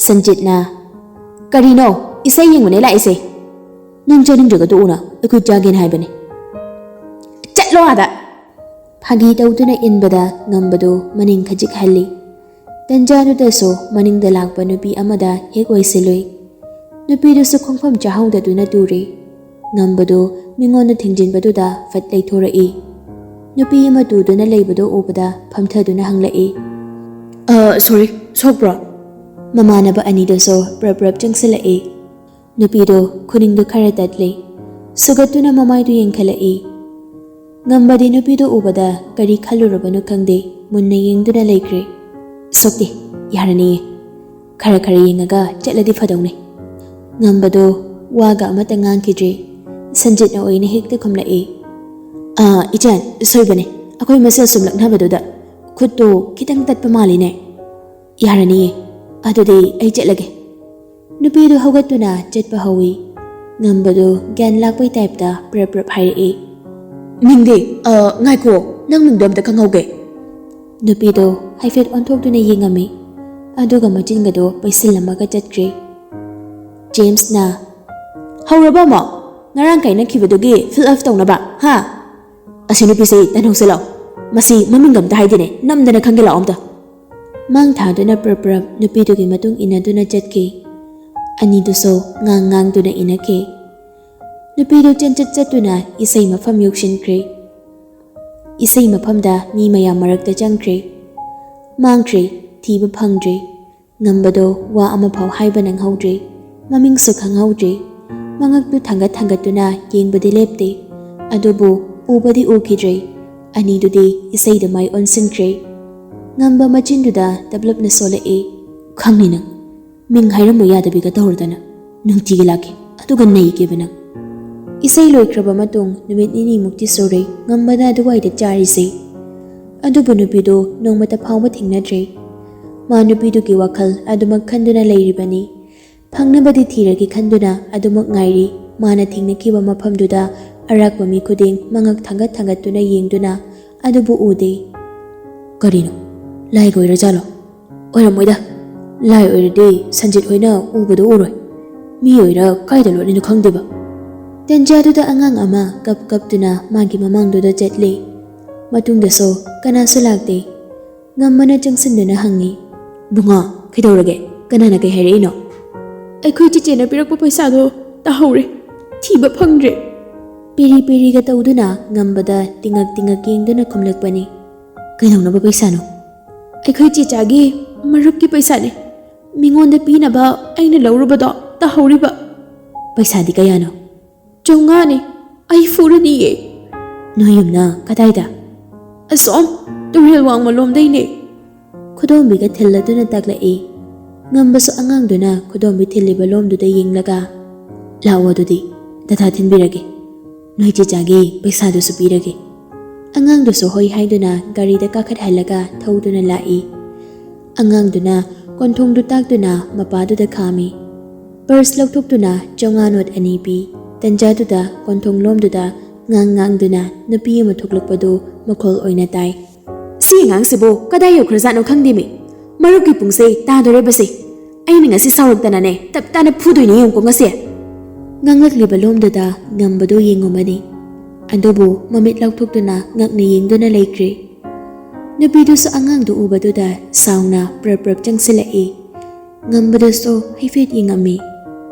ꯁꯟꯖꯤꯠꯅ, "ꯀꯔꯤꯅꯣ? ꯏꯁꯩ ꯌꯦꯡꯕꯅꯦ ꯂꯥꯛꯏꯁꯦ꯫ ꯅꯪ ꯆꯥꯅꯤꯡꯗ꯭ꯔꯒ ꯇꯣꯛꯎꯅ, ꯑꯩꯈꯣꯏ ꯆꯥꯒꯦꯅ ꯍꯥꯏꯕꯅꯦ꯫" "ꯆꯠꯂꯣ ꯑꯥꯗ!" ꯐꯥꯒꯤ ꯇꯧꯗꯨꯅ ꯏꯟꯕꯗ ꯉꯝꯕꯗꯨ ꯃꯅꯤꯡ ꯈꯖꯤꯛ ꯍꯜꯂꯤ꯫ ꯇꯟꯖꯥꯗꯨꯗꯁꯨ ꯃꯅꯤꯡꯗ ꯂꯥꯛꯄ ꯅꯨꯄꯤ ꯑꯃꯗ ꯍꯦꯛ ꯑꯣꯏꯁꯤꯜꯂꯨꯏ꯫ ꯅꯨꯄꯤꯗꯨꯁꯨ ꯈꯣꯡꯐꯝ ꯆꯥꯍꯧꯗꯗꯨꯅ ꯇꯨꯔꯤ꯫ ꯉꯝꯕꯗꯨ ꯃꯤꯉꯣꯟꯗ ꯊꯦꯡꯖꯤꯟꯕꯗꯨꯗ ꯐꯠ ꯂꯩꯊꯣꯔꯛꯏ꯫ ꯅꯨꯄꯤ ꯑꯃ ꯇꯨꯗꯨꯅ ꯂꯩꯕꯗꯨ ꯎꯕꯗ ꯐꯝꯊꯗꯨꯅ ꯍꯪꯂꯛꯏ, "ꯑ, ꯁꯣꯔꯤ, ꯁꯣꯛꯄ꯭ꯔꯣ?" ꯃꯃꯥꯟꯅꯕ ꯑꯅꯤꯗꯨꯁꯨ ꯄ꯭ꯔꯞ ꯄ꯭ꯔꯞ ꯆꯪꯁꯤꯜꯂꯛꯏ꯫ ꯅꯨꯄꯤꯗꯨ ꯈꯨꯅꯤꯡꯗꯨ ꯈꯔ ꯇꯠꯂꯤ꯫ ꯁꯨꯒꯠꯇꯨꯅ ꯃꯃꯥꯏꯗꯨ ꯌꯦꯡꯈꯠꯂꯛꯏ꯫ ꯉꯝꯕꯗꯤ ꯅꯨꯄꯤꯗꯨ ꯎꯕꯗ ꯀꯔꯤ ꯈꯜꯂꯨꯔꯕꯅꯣ ꯈꯪꯗꯦ, ꯃꯨꯟꯅ ꯌꯦꯡꯗꯨꯅ ꯂꯩꯈ꯭ꯔꯦ꯫ "ꯁꯣꯛꯇꯦ, ꯌꯥꯔꯅꯤꯌꯦ꯫ ꯈꯔ ꯈꯔ ꯌꯦꯡꯉꯒ ꯆꯠꯂꯗꯤ ꯐꯗꯧꯅꯦ꯫" ꯉꯝꯕꯗꯨ ꯋꯥꯒ ꯑꯃꯠꯇ ꯉꯥꯡꯈꯤꯗ꯭ꯔꯦ꯫ ꯁꯟꯖꯤꯠꯅ ꯑꯣꯏꯅ ꯍꯦꯛꯇ ꯈꯨꯝꯂꯛꯏ, "ꯑꯥ, ꯏꯆꯟ, ꯁꯣꯏꯕꯅꯦ꯫ ꯑꯩꯈꯣꯏ ꯃꯁꯦꯜ ꯁꯨꯝ ꯂꯛꯅꯕꯗꯨꯗ ꯈꯨꯠꯇꯣ ꯈꯤꯇꯪ ꯇꯠꯄ ꯃꯥꯜꯂꯤꯅꯦ꯫" "ꯌꯥꯔꯅꯤꯌꯦ, ꯑꯗꯨꯗꯤ ꯑꯩ ꯆꯠꯂꯒꯦ꯫" ꯅꯨꯄꯤꯗꯨ ꯍꯧꯒꯠꯇꯨꯅ ꯆꯠꯄ ꯍꯧꯏ꯫ ꯉꯝꯕꯗꯨ ꯒ꯭ꯌꯥꯟ ꯂꯥꯛꯄꯩ ꯇꯥꯏꯞꯇ ꯄ꯭ꯔꯞ ꯄ꯭ꯔꯞ ꯍꯥꯏꯔꯛꯏ, "ꯃꯤꯡꯗꯤ? ꯑ, ꯉꯥꯏꯈꯣ, ꯅꯪ ꯃꯤꯡꯗꯣ ꯑꯝꯇ ꯈꯪꯍꯧꯒꯦ꯫" ꯅꯨꯄꯤꯗꯨ ꯍꯥꯏꯐꯦꯠ ꯑꯣꯟꯊꯣꯛꯇꯨꯅ ꯌꯦꯡꯉꯝꯃꯤ, ꯑꯗꯨꯒ ꯃꯆꯤꯟꯒꯗꯨ ꯄꯩꯁꯤꯜꯂꯝꯃꯒ ꯆꯠꯈ꯭ꯔꯦ꯫ ꯖꯦꯝꯁꯅ, "ꯍꯧꯔꯕ ꯑꯃꯨꯛ? ꯉꯔꯥꯡ ꯀꯥꯏꯅꯈꯤꯕꯗꯨꯒꯤ ꯐꯤꯜ ꯑꯞ ꯇꯧꯅꯕ, ꯍꯥ? ꯑꯁꯤ ꯅꯨꯄꯤꯁꯤ ꯇꯟꯍꯧꯁꯤ ꯂꯥꯎ꯫ ꯃꯁꯤ ꯃꯃꯤꯡꯒ ꯑꯝꯇ ꯍꯥꯏꯗꯦꯅꯦ, ꯅꯝꯗꯅ ꯈꯪꯒꯦ ꯂꯥꯎ ꯑꯝꯇ꯫" ꯃꯥꯡ ꯊꯥꯗꯨꯅ ꯄ꯭ꯔꯞ ꯄ꯭ꯔꯞ ꯅꯨꯄꯤꯗꯨꯒꯤ ꯃꯇꯨꯡ ꯏꯟꯅꯗꯨꯅ ꯆꯠꯈꯤ꯫ ꯑꯅꯤꯗꯨꯁꯨ ꯉꯥꯡ ꯉꯥꯡꯗꯨꯅ ꯏꯟꯅꯈꯤ꯫ ꯅꯨꯄꯤꯗꯨ ꯆꯦꯟꯆꯠ ꯆꯠꯇꯨꯅ ꯏꯁꯩ ꯃꯐꯝ ꯌꯧꯁꯤꯟꯈ꯭ꯔꯦ꯫ ꯏꯁꯩ ꯃꯐꯝꯗ ꯃꯤ ꯃꯌꯥꯝ ꯃꯔꯛꯇ ꯆꯪꯈ꯭ꯔꯦ꯫ ꯃꯥꯡꯈ꯭ꯔꯦ꯫ ꯊꯤꯕ ꯐꯪꯗ꯭ꯔꯦ꯫ ꯉꯝꯕꯗꯣ ꯋꯥ ꯑꯃꯐꯥꯎ ꯍꯥꯏꯕ ꯅꯪꯍꯧꯗ꯭ꯔꯦ꯫ ꯃꯃꯤꯡꯁꯨ ꯈꯪꯍꯧꯗ꯭ꯔꯦ꯫ ꯃꯉꯛꯇꯨ ꯊꯥꯡꯒꯠ ꯊꯥꯡꯒꯠꯇꯨꯅ ꯌꯦꯡꯕꯗꯤ ꯂꯦꯞꯇꯦ꯫ ꯑꯗꯨꯕꯨ ꯎꯕꯗꯤ ꯎꯈꯤꯗ꯭ꯔꯦ꯫ ꯑꯅꯤꯗꯨꯗꯤ ꯏꯁꯩꯗ ꯃꯥꯏ ꯑꯣꯟꯁꯤꯟꯈ꯭ꯔꯦ꯫ ꯉꯝꯕ ꯃꯆꯤꯟꯗꯨꯗ ꯇꯞꯂꯞꯅ ꯁꯣꯜꯂꯛꯏ, "ꯈꯪꯅꯤ ꯅꯪ꯫ ꯃꯤꯡ ꯍꯥꯏꯔꯝꯃꯨ ꯌꯥꯗꯕꯤꯒ ꯇꯧꯔꯗꯅ꯫ ꯅꯨꯡꯇꯤꯒꯤ ꯂꯥꯛꯀꯦ꯫ ꯑꯗꯨꯒ ꯅꯩꯒꯦꯕ ꯅꯪ꯫" ꯏꯁꯩ ꯂꯣꯏꯈ꯭ꯔꯕ ꯃꯇꯨꯡ ꯅꯨꯃꯤꯠ ꯅꯤꯅꯤꯃꯨꯛꯇꯤ ꯁꯨꯔꯦ ꯉꯝꯕꯅ ꯑꯗꯨꯋꯥꯏꯗ ꯆꯥꯔꯤꯁꯦ꯫ ꯑꯗꯨꯕꯨ ꯅꯨꯄꯤꯗꯣ ꯅꯣꯡꯃꯇ ꯐꯥꯎꯕ ꯊꯦꯡꯅꯗ꯭ꯔꯦ꯫ ꯃꯥ ꯅꯨꯄꯤꯗꯨꯒꯤ ꯋꯥꯈꯜ ꯑꯗꯨꯃꯛ ꯈꯟꯗꯨꯅ ꯂꯩꯔꯤꯕꯅꯤ꯫ ꯐꯪꯅꯕꯗꯤ ꯊꯤꯔꯒꯦ ꯈꯟꯗꯨꯅ ꯑꯗꯨꯃꯛ ꯉꯥꯏꯔꯤ꯫ ꯃꯥꯅ ꯊꯦꯡꯅꯈꯤꯕ ꯃꯐꯝꯗꯨꯗ ꯑꯔꯥꯛꯄ ꯃꯤ ꯈꯨꯗꯤꯡ ꯃꯉꯛ ꯊꯥꯡꯒꯠ ꯊꯥꯡꯒꯠꯇꯨꯅ ꯌꯦꯡꯗꯨꯅ ꯑꯗꯨꯕꯨ ꯎꯗꯦ꯫ "ꯀꯔꯤꯅꯣ? ꯂꯥꯏꯒ ꯑꯣꯏꯔꯖꯥꯠꯂꯣ?" "ꯑꯣꯏꯔꯝꯃꯣꯏꯗ꯫ ꯂꯥꯏ ꯑꯣꯏꯔꯗꯤ ꯁꯟꯖꯤꯠ ꯍꯣꯏꯅ ꯎꯕꯗꯣ ꯎꯔꯣꯏ꯫ ꯃꯤ ꯑꯣꯏꯔ ꯀꯥꯏꯗ ꯂꯣꯠꯂꯤꯅꯣ ꯈꯪꯗꯦꯕ꯫" ꯇꯟꯖꯥꯗꯨꯗ ꯑꯉꯥꯡ ꯑꯃ ꯀꯞ ꯀꯞꯇꯨꯅ ꯃꯥꯒꯤ ꯃꯃꯥꯡꯗꯨꯗ ꯆꯠꯂꯤ꯫ ꯃꯇꯨꯡꯗꯁꯨ ꯀꯅꯥꯁꯨ ꯂꯥꯛꯇꯦ꯫ ꯉꯝꯕꯅ ꯆꯪꯁꯤꯟꯗꯨꯅ ꯍꯪꯉꯤ, "ꯕꯨꯡꯉꯣ, ꯀꯩꯗꯧꯔꯒꯦ? ꯀꯅꯥꯅ ꯀꯩ ꯍꯥꯏꯔꯛꯏꯅꯣ?" "ꯑꯩꯈꯣꯏ ꯆꯦꯆꯦꯅ ꯄꯤꯔꯛꯄ ꯄꯩꯁꯥꯗꯣ ꯇꯥꯍꯧꯔꯦ꯫ ꯊꯤꯕ ꯐꯪꯗ꯭ꯔꯦ꯫" ꯄꯦꯔꯤ ꯄꯦꯔꯤꯒ ꯇꯧꯗꯨꯅ ꯉꯝꯕꯗ ꯇꯤꯉꯛ ꯇꯤꯉꯛ ꯌꯦꯡꯗꯨꯅ ꯈꯨꯝꯂꯛꯄꯅꯤ꯫ "ꯀꯩꯗꯧꯅꯕ ꯄꯩꯁꯥꯅꯣ?" "ꯑꯩꯈꯣꯏ ꯆꯦꯆꯥꯒꯤ ꯃꯔꯨꯞꯀꯤ ꯄꯩꯁꯥꯅꯦ꯫ ꯃꯤꯉꯣꯟꯗ ꯄꯤꯅꯕ ꯑꯩꯅ ꯂꯧꯔꯨꯕꯗꯣ ꯇꯥꯍꯧꯔꯤꯕ꯫" "ꯄꯩꯁꯥꯗꯤ ꯀꯌꯥꯅꯣ?" "ꯆꯥꯝꯃꯉꯥꯅꯦ꯫ ꯑꯩ ꯐꯨꯔꯅꯤꯌꯦ꯫" "ꯅꯣꯏ ꯌꯨꯝꯅ ꯀꯗꯥꯏꯗ?" "ꯑꯁꯣꯝ ꯇꯨꯔꯦꯜ ꯋꯥꯡꯃ ꯂꯣꯝꯗꯩꯅꯦ꯫" ꯈꯨꯗꯣꯝꯕꯤꯒ ꯊꯤꯜꯂꯗꯨꯅ ꯇꯥꯛꯂꯛꯏ꯫ ꯉꯝꯕꯁꯨ ꯑꯉꯥꯡꯗꯨꯅ ꯈꯨꯗꯣꯝꯕꯤ ꯊꯤꯜꯂꯤꯕ ꯂꯣꯝꯗꯨꯗ ꯌꯦꯡꯂꯒ, "ꯂꯥꯛꯑꯣ ꯑꯗꯨꯗꯤ, ꯗꯗꯥ ꯊꯤꯟꯕꯤꯔꯒꯦ꯫ ꯅꯣꯏ ꯆꯦꯆꯥꯒꯤ ꯄꯩꯁꯥꯗꯨꯁꯨ ꯄꯤꯔꯒꯦ꯫" ꯑꯉꯥꯡꯗꯨꯁꯨ ꯍꯣꯏ ꯍꯥꯏꯗꯨꯅ ꯒꯥꯔꯤꯗ ꯀꯥꯈꯠꯍꯜꯂꯒ ꯊꯧꯗꯨꯅ ꯂꯥꯛꯏ꯫ ꯑꯉꯥꯡꯗꯨꯅ ꯀꯣꯟꯊꯣꯡꯗꯨ ꯇꯥꯛꯇꯨꯅ ꯃꯄꯥꯗꯨꯗ ꯈꯥꯝꯃꯤ꯫ ꯄꯔꯁ ꯂꯧꯊꯣꯛꯇꯨꯅ ꯆꯥꯝꯃꯉꯥ ꯅꯣꯠ ꯑꯅꯤ ꯄꯤ꯫ ꯇꯟꯖꯥꯗꯨꯗ ꯀꯣꯟꯊꯣꯡ ꯂꯣꯝꯗꯨꯗ ꯉꯥꯡ ꯉꯥꯡꯗꯨꯅ ꯅꯨꯄꯤ ꯑꯃ ꯊꯣꯛꯂꯛꯄꯗꯨ ꯃꯈꯣꯜ ꯑꯣꯏꯅ ꯇꯥꯏ꯫ "ꯁꯤ ꯑꯉꯥꯡꯁꯤꯕꯨ ꯀꯗꯥꯏ ꯌꯧꯈ꯭ꯔꯖꯥꯠꯅꯣ ꯈꯪꯗꯦꯃꯤ꯫ ꯃꯔꯨꯞꯀꯤ ꯄꯨꯡꯁꯦ ꯇꯥꯗꯣꯔꯦꯕꯁꯦ꯫ ꯑꯩꯅ ꯉꯁꯤ ꯁꯥꯎꯔꯛꯇꯅꯅꯦ ꯇꯞ ꯇꯥꯅ ꯐꯨꯗꯣꯏꯅꯦ ꯌꯦꯡꯉꯨꯀꯣ ꯉꯁꯤ꯫" ꯉꯥꯡꯂꯛꯂꯤꯕ ꯂꯣꯝꯗꯨꯗ ꯉꯝꯕꯗꯨ ꯌꯦꯡꯉꯨꯕꯅꯤ꯫ ꯑꯗꯨꯕꯨ ꯃꯃꯤꯠ ꯂꯥꯎꯊꯣꯛꯇꯨꯅ ꯉꯛꯅ ꯌꯦꯡꯗꯨꯅ ꯂꯩꯈ꯭ꯔꯦ꯫ ꯅꯨꯄꯤꯗꯨꯁꯨ ꯑꯉꯥꯡꯗꯨ ꯎꯕꯗꯨꯗ ꯁꯥꯎꯅ ꯄ꯭ꯔꯞ ꯄ꯭ꯔꯞ ꯆꯪꯁꯤꯜꯂꯛꯏ꯫ ꯉꯝꯕꯗꯁꯨ ꯍꯥꯏꯐꯦꯠ ꯌꯦꯡꯉꯝꯃꯤ꯫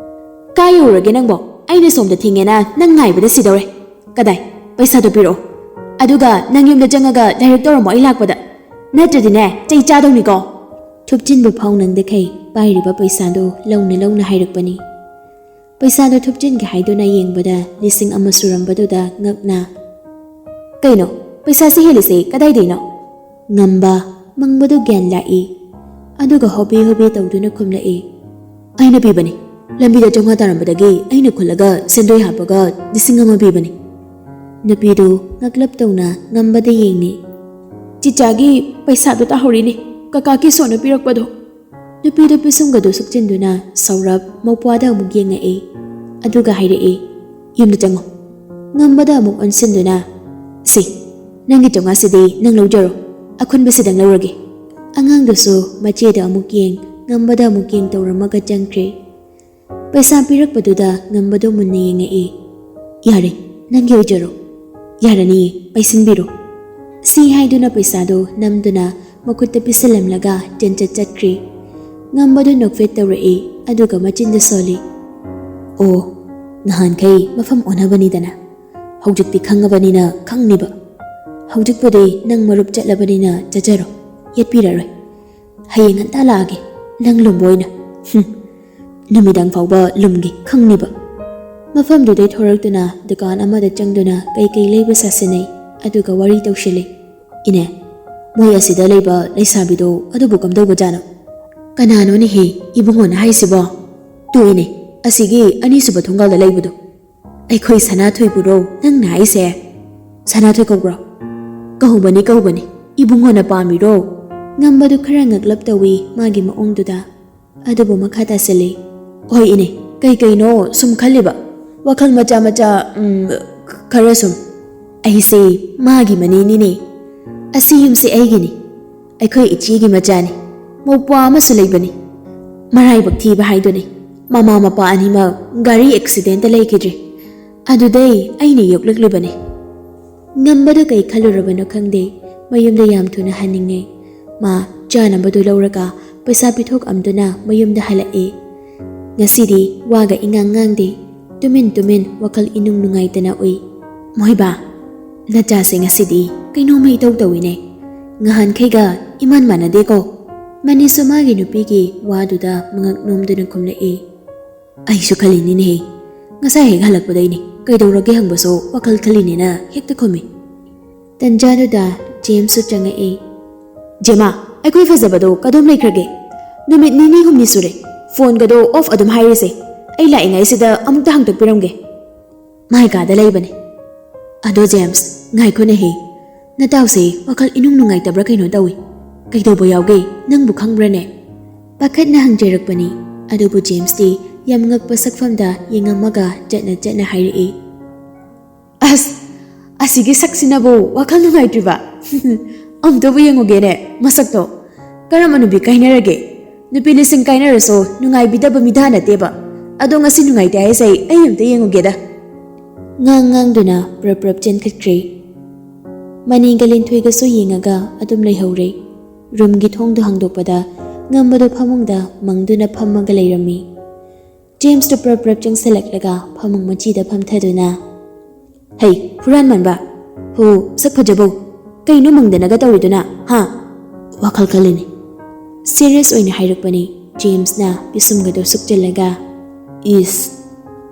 "ꯀꯥꯏ ꯌꯧꯔꯒꯦ ꯅꯪꯕꯣ? ꯑꯩꯅ ꯁꯣꯝꯗ ꯊꯦꯡꯉꯦꯅ ꯅꯪ ꯉꯥꯏꯕꯗ ꯁꯤꯗꯧꯔꯦ꯫ ꯀꯗꯥꯏ? ꯄꯩꯁꯥꯗꯣ ꯄꯤꯔꯛꯑꯣ꯫ ꯑꯗꯨꯒ ꯅꯪ ꯌꯨꯝꯗ ꯆꯪꯉꯒ ꯂꯥꯏꯔꯤꯛ ꯇꯧꯔꯝꯃꯣ ꯑꯩ ꯂꯥꯛꯄꯗ꯫ ꯅꯠꯇ꯭ꯔꯗꯤꯅꯦ ꯆꯩ ꯆꯥꯗꯧꯅꯤꯀꯣ꯫" ꯊꯨꯞꯆꯤꯟꯕ ꯐꯥꯎ ꯅꯪꯗꯈꯩ ꯄꯥꯏꯔꯤꯕ ꯄꯩꯁꯥꯗꯨ ꯂꯧꯅ ꯂꯧꯅ ꯍꯥꯏꯔꯛꯄꯅꯤ꯫ ꯄꯩꯁꯥꯗꯨ ꯊꯨꯞꯆꯤꯟꯒꯦ ꯍꯥꯏꯗꯨꯅ ꯌꯦꯡꯕꯗ ꯂꯤꯁꯤꯡ ꯑꯃ ꯁꯨꯔꯝꯕꯗꯨꯗ ꯉꯛꯅ, "ꯀꯩꯅꯣ? ꯄꯩꯁꯥꯁꯤ ꯍꯦꯜꯂꯤꯁꯦ ꯀꯗꯥꯏꯗꯩꯅꯣ?" ꯉꯝꯕ ꯃꯪꯕꯗꯨ ꯒ꯭ꯌꯥꯟ ꯂꯥꯛꯏ꯫ ꯑꯗꯨꯒ ꯍꯣꯕꯦ ꯍꯣꯕꯦ ꯇꯧꯗꯨꯅ ꯈꯨꯝꯂꯛꯏ, "ꯑꯩꯅ ꯄꯤꯕꯅꯤ꯫ ꯂꯝꯕꯤꯗ ꯆꯥꯝꯃꯉꯥ ꯇꯥꯔꯝꯕꯗꯒꯤ ꯑꯩꯅ ꯈꯨꯜꯂꯒ ꯁꯦꯟꯗꯣꯏ ꯍꯥꯞꯄꯒ ꯂꯤꯁꯤꯡ ꯑꯃ ꯄꯤꯕꯅꯤ꯫" ꯅꯨꯄꯤꯗꯨ ꯉꯛꯂꯞ ꯇꯧꯅ ꯉꯝꯕꯗ ꯌꯦꯡꯉꯤ꯫ "ꯆꯤꯆꯥꯒꯤ ꯄꯩꯁꯥꯗꯨ ꯇꯥꯍꯧꯔꯤꯅꯦ, ꯀꯀꯥ ꯀꯤꯁꯣꯅ ꯄꯤꯔꯛꯄꯗꯣ꯫" ꯅꯨꯄꯤꯗꯨ ꯄꯤꯁꯨꯝꯒꯗꯨ ꯁꯨꯛꯆꯤꯟꯗꯨꯅ ꯁꯧꯔꯞ ꯃꯧꯄ꯭ꯋꯥꯗ ꯑꯃꯨꯛ ꯌꯦꯡꯉꯛꯏ꯫ ꯑꯗꯨꯒ ꯍꯥꯏꯔꯛꯏ, "ꯌꯨꯝꯗ ꯆꯪꯉꯣ꯫" ꯉꯝꯕꯗ ꯑꯃꯨꯛ ꯑꯣꯟꯁꯤꯟꯗꯨꯅ, "ꯁꯤ, ꯅꯪꯒꯤ ꯆꯥꯝꯃꯉꯥꯁꯤꯗꯤ ꯅꯪ ꯂꯧꯖꯔꯣ, ꯑꯈꯨꯟꯕꯁꯤꯗꯪ ꯂꯧꯔꯒꯦ꯫" ꯑꯉꯥꯡꯗꯨꯁꯨ ꯃꯆꯦꯗ ꯑꯃꯨꯛ ꯌꯦꯡ, ꯉꯝꯕꯗ ꯑꯃꯨꯛ ꯌꯦꯡ ꯇꯧꯔꯝꯃꯒ ꯆꯪꯈ꯭ꯔꯦ꯫ ꯄꯩꯁꯥ ꯄꯤꯔꯛꯄꯗꯨꯗ ꯉꯝꯕꯗꯣ ꯃꯨꯟꯅ ꯌꯦꯡꯉꯛꯏ꯫ "ꯌꯥꯔꯦ, ꯅꯪꯒꯤ ꯑꯣꯏꯖꯔꯣ꯫ ꯌꯥꯔꯅꯤꯌꯦ, ꯄꯩꯁꯤꯟꯕꯤꯔꯣ꯫" ꯁꯤ ꯍꯥꯏꯗꯨꯅ ꯄꯩꯁꯥꯗꯣ ꯅꯝꯗꯨꯅ ꯃꯈꯨꯠꯇ ꯄꯤꯁꯤꯜꯂꯝꯂꯒ ꯆꯦꯟꯆꯠ ꯆꯠꯈ꯭ꯔꯤ꯫ ꯉꯝꯕꯗꯣ ꯅꯣꯛꯐꯦꯠ ꯇꯧꯔꯛꯏ, ꯑꯗꯨꯒ ꯃꯆꯤꯟꯗ ꯁꯣꯜꯂꯤ꯫ "ꯑꯣ, ꯅꯍꯥꯟꯈꯩ ꯃꯐꯝ ꯑꯣꯟꯅꯕꯅꯤꯗꯅ꯫ ꯍꯧꯖꯤꯛꯇꯤ ꯈꯪꯉꯕꯅꯤꯅ ꯈꯪꯅꯤꯕ꯫ ꯍꯧꯖꯤꯛꯄꯨꯗꯤ ꯅꯪ ꯃꯔꯨꯞ ꯆꯠꯂꯕꯅꯤꯅ ꯆꯠꯆꯔꯣ, ꯌꯦꯠꯄꯤꯔꯔꯣꯏ꯫ ꯍꯌꯦꯡ ꯉꯟꯇꯥ ꯂꯥꯛꯑꯒꯦ, ꯅꯪ ꯂꯨꯝꯕ ꯑꯣꯏꯅ꯫ ꯍꯨꯝ, ꯅꯨꯃꯤꯗꯥꯡ ꯐꯥꯎꯕ ꯂꯨꯝꯒꯦ ꯈꯪꯅꯤꯕ꯫" ꯃꯐꯝꯗꯨꯗꯩ ꯊꯣꯔꯛꯇꯨꯅ ꯗꯨꯀꯥꯟ ꯑꯃꯗ ꯆꯪꯗꯨꯅ ꯀꯩꯀꯩ ꯂꯩꯕ ꯁꯥꯁꯤꯟꯅꯩ, ꯑꯗꯨꯒ ꯋꯥꯔꯤ ꯇꯧꯁꯤꯜꯂꯤ꯫ "ꯏꯅꯦ, ꯃꯣꯏ ꯑꯁꯤꯗ ꯂꯩꯕ ꯂꯩꯁꯥꯕꯤꯗꯣ ꯑꯗꯨꯕꯨ ꯀꯝꯗꯧꯕꯖꯥꯠꯅꯣ?" "ꯀꯅꯥꯅꯣꯅꯦꯍꯦ ꯏꯕꯨꯡꯉꯣꯅ ꯍꯥꯏꯁꯤꯕꯣ?" "ꯇꯨ ꯏꯅꯦ, ꯑꯁꯤꯒꯤ ꯑꯅꯤꯁꯨꯕ ꯊꯣꯡꯒꯥꯜꯗ ꯂꯩꯕꯗꯣ꯫ ꯑꯩꯈꯣꯏ ꯁꯅꯥꯊꯣꯏꯕꯨꯔꯣ ꯅꯪꯅ ꯍꯥꯏꯁꯦ? ꯁꯅꯥꯊꯣꯏ ꯀꯧꯕ꯭ꯔꯣ?" "ꯀꯧꯕꯅꯤ, ꯀꯧꯕꯅꯤ꯫ ꯏꯕꯨꯡꯉꯣꯅ ꯄꯥꯝꯃꯤꯔꯣ?" ꯉꯝꯕꯗꯨ ꯈꯔ ꯉꯛꯂꯞ ꯇꯧꯏ ꯃꯥꯒꯤ ꯃꯑꯣꯡꯗꯨꯗ꯫ ꯑꯗꯨꯕꯨ ꯃꯈꯥ ꯇꯥꯁꯤꯜꯂꯤ꯫ "ꯍꯣꯏ ꯏꯅꯦ, ꯀꯩ ꯀꯩꯅꯣ ꯁꯨꯝ ꯈꯜꯂꯤꯕ? ꯋꯥꯈꯜ ꯃꯆꯥ ꯃꯆꯥ, ꯎꯝ, ꯈꯔ ꯁꯨꯝ꯫" "ꯑꯩꯁꯦ ꯃꯥꯒꯤ ꯃꯅꯦꯅꯤꯅꯦ꯫ ꯑꯁꯤ ꯌꯨꯝꯁꯦ ꯑꯩꯒꯤꯅꯤ꯫ ꯑꯩꯈꯣꯏ ꯏꯆꯦꯒꯤ ꯃꯆꯥꯅꯤ꯫ ꯃꯧꯄ꯭ꯋꯥ ꯑꯃꯁꯨ ꯂꯩꯕꯅꯤ꯫ ꯃꯔꯥꯏꯕꯛ ꯊꯤꯕ ꯍꯥꯏꯗꯨꯅꯤ꯫ ꯃꯃꯥ ꯃꯄꯥ ꯑꯅꯤꯃꯛ ꯒꯥꯔꯤ ꯑꯦꯛꯁꯤꯗꯦꯟꯇ ꯂꯩꯈꯤꯗ꯭ꯔꯦ꯫ ꯑꯗꯨꯗꯩ ꯑꯩꯅ ꯌꯣꯛꯂꯛꯂꯤꯕꯅꯤ꯫" ꯉꯝꯕꯗꯨ ꯀꯩ ꯈꯜꯂꯨꯔꯕꯅꯣ ꯈꯪꯗꯦ, ꯃꯌꯨꯝꯗ ꯌꯥꯝ ꯊꯨꯅ ꯍꯟꯅꯤꯡꯉꯦ꯫ ꯃꯥ ꯆꯥꯅꯕꯗꯨ ꯂꯧꯔꯒ ꯄꯩꯁꯥ ꯄꯤꯊꯣꯛꯑꯝꯗꯨꯅ ꯃꯌꯨꯝꯗ ꯍꯜꯂꯛꯑꯦ꯫ ꯉꯁꯤꯗꯤ ꯋꯥꯒ ꯏꯉꯥꯡ ꯉꯥꯡꯗꯦ, ꯇꯨꯃꯤꯟ ꯇꯨꯃꯤꯟ ꯋꯥꯈꯜ ꯏꯅꯨꯡ ꯅꯨꯡꯉꯥꯏꯇꯅ ꯎꯏ꯫ "ꯃꯣꯏꯕꯥ, ꯅꯆꯥꯁꯦ ꯉꯁꯤꯗꯤ ꯀꯩꯅꯣꯝꯃ ꯏꯇꯧ ꯇꯧꯏꯅꯦ꯫ ꯉꯍꯥꯟꯈꯩꯒ ꯏꯃꯥꯟ ꯃꯥꯟꯅꯗꯦꯀꯣ꯫" ꯃꯅꯤꯁꯨ ꯃꯥꯒꯤ ꯅꯨꯄꯤꯒꯤ ꯋꯥꯗꯨꯗ ꯃꯉꯛ ꯅꯣꯝꯗꯨꯅ ꯈꯨꯝꯂꯛꯏ꯫ "ꯑꯩꯁꯨ ꯈꯜꯂꯤꯅꯤꯅꯦꯍꯦ, ꯉꯁꯥꯏ ꯍꯦꯛ ꯍꯜꯂꯛꯄꯗꯩꯅꯦ, ꯀꯩꯗꯧꯔꯒꯦ ꯍꯪꯕꯁꯨ ꯋꯥꯈꯜ ꯈꯜꯂꯤꯅꯦꯅ ꯍꯦꯛꯇ ꯈꯨꯝꯃꯤ"꯫ ꯇꯟꯖꯥꯗꯨꯗ ꯖꯦꯝꯁꯁꯨ ꯆꯪꯉꯛꯏ꯫ "ꯖꯦꯃꯥ, ꯑꯩꯈꯣꯏ ꯐꯖꯕꯗꯣ ꯀꯗꯣꯝ ꯂꯩꯈ꯭ꯔꯒꯦ? ꯅꯨꯃꯤꯠ ꯅꯤꯅꯤ ꯍꯨꯝꯅꯤ ꯁꯨꯔꯦ, ꯐꯣꯟꯒꯗꯣ ꯑꯣꯐ ꯑꯗꯨꯝ ꯍꯥꯏꯔꯤꯁꯦ꯫ ꯑꯩ ꯂꯥꯛꯏꯉꯩꯁꯤꯗ ꯑꯃꯨꯛꯇ ꯍꯪꯗꯣꯛꯄꯤꯔꯝꯒꯦ"꯫ "ꯃꯥꯏ ꯀꯥꯗ ꯂꯩꯕꯅꯦ"꯫ "ꯑꯗꯣ ꯖꯦꯝꯁ, ꯉꯥꯏꯈꯣꯅꯦꯍꯦ, ꯅꯇꯥꯎꯁꯦ ꯋꯥꯈꯜ ꯏꯅꯨꯡ ꯅꯨꯡꯉꯥꯏꯇꯕ꯭ꯔꯥ ꯀꯩꯅꯣ ꯇꯧꯏ꯫ ꯀꯩꯗꯧꯕ ꯌꯥꯎꯒꯦ? ꯅꯪꯕꯨ ꯈꯪꯕ꯭ꯔꯥꯅꯦ?" ꯄꯥꯈꯠꯅ ꯍꯪꯖꯔꯛꯄꯅꯤ꯫ ꯑꯗꯨꯕꯨ ꯖꯦꯝꯁꯇꯤ ꯌꯥꯝ ꯉꯛꯄ ꯁꯛꯐꯝꯗ ꯌꯦꯡꯉꯝꯃꯒ ꯆꯠꯅ ꯆꯠꯅ ꯍꯥꯏꯔꯛꯏ꯫ "ꯑꯁ, ꯑꯁꯤꯒꯤ ꯁꯛꯁꯤꯅꯕꯨ ꯋꯥꯈꯜ ꯅꯨꯡꯉꯥꯏꯇ꯭ꯔꯤꯕ? ꯑꯝꯇꯕꯨ ꯌꯦꯡꯉꯨꯒꯦꯅꯦ ꯃꯁꯛꯇꯣ꯫ ꯀꯔꯝꯕ ꯅꯨꯄꯤ ꯀꯥꯏꯅꯔꯒꯦ? ꯅꯨꯄꯤ ꯂꯤꯁꯤꯡ ꯀꯥꯏꯅꯔꯁꯨ ꯅꯨꯡꯉꯥꯏꯕꯤꯗꯕ ꯃꯤꯗꯥ ꯅꯠꯇꯦꯕ꯫ ꯑꯗꯣ ꯉꯁꯤ ꯅꯨꯡꯉꯥꯏꯇꯦ ꯍꯥꯏꯁꯦ, ꯑꯩ ꯑꯝꯇ ꯌꯦꯡꯉꯨꯒꯦꯗ"꯫ ꯉꯥꯡ ꯉꯥꯡꯗꯨꯅ ꯄ꯭ꯔꯞ ꯄ꯭ꯔꯞ ꯆꯦꯟꯈꯠꯈ꯭ꯔꯦ꯫ ꯃꯅꯤꯒ ꯂꯤꯟꯊꯣꯏꯒꯁꯨ ꯌꯦꯡꯉꯒ ꯑꯗꯨꯝ ꯂꯩꯍꯧꯔꯦ꯫ ꯔꯨꯝꯒꯤ ꯊꯣꯡꯗꯣ ꯍꯥꯡꯗꯣꯛꯄꯗ ꯉꯝꯕꯗꯣ ꯐꯃꯨꯡꯗ ꯃꯪꯗꯨꯅ ꯐꯝꯃꯒ ꯂꯩꯔꯝꯃꯤ꯫ ꯖꯦꯝꯁꯇꯣ ꯄ꯭ꯔꯞ ꯄ꯭ꯔꯞ ꯆꯪꯁꯤꯜꯂꯛꯂꯒ ꯐꯃꯨꯡ ꯃꯆꯤꯗ ꯐꯝꯊꯗꯨꯅ, "ꯍꯩ, ꯍꯨꯔꯥꯟ ꯃꯥꯟꯕ! ꯍꯣ, ꯁꯛ ꯐꯖꯕꯧ! ꯀꯩꯅꯣ ꯃꯪꯗꯅꯒ ꯇꯧꯔꯤꯗꯨꯅ, ꯍꯥ?" "ꯋꯥꯈꯜ ꯈꯜꯂꯤꯅꯦ"꯫ ꯁꯤꯔꯤꯌꯁ ꯑꯣꯏꯅ ꯍꯥꯏꯔꯛꯄꯅꯤ ꯖꯦꯝꯁꯅ ꯄꯤꯁꯨꯝꯒꯗꯣ ꯁꯨꯛꯆꯜꯂꯒ꯫ "ꯏꯁ,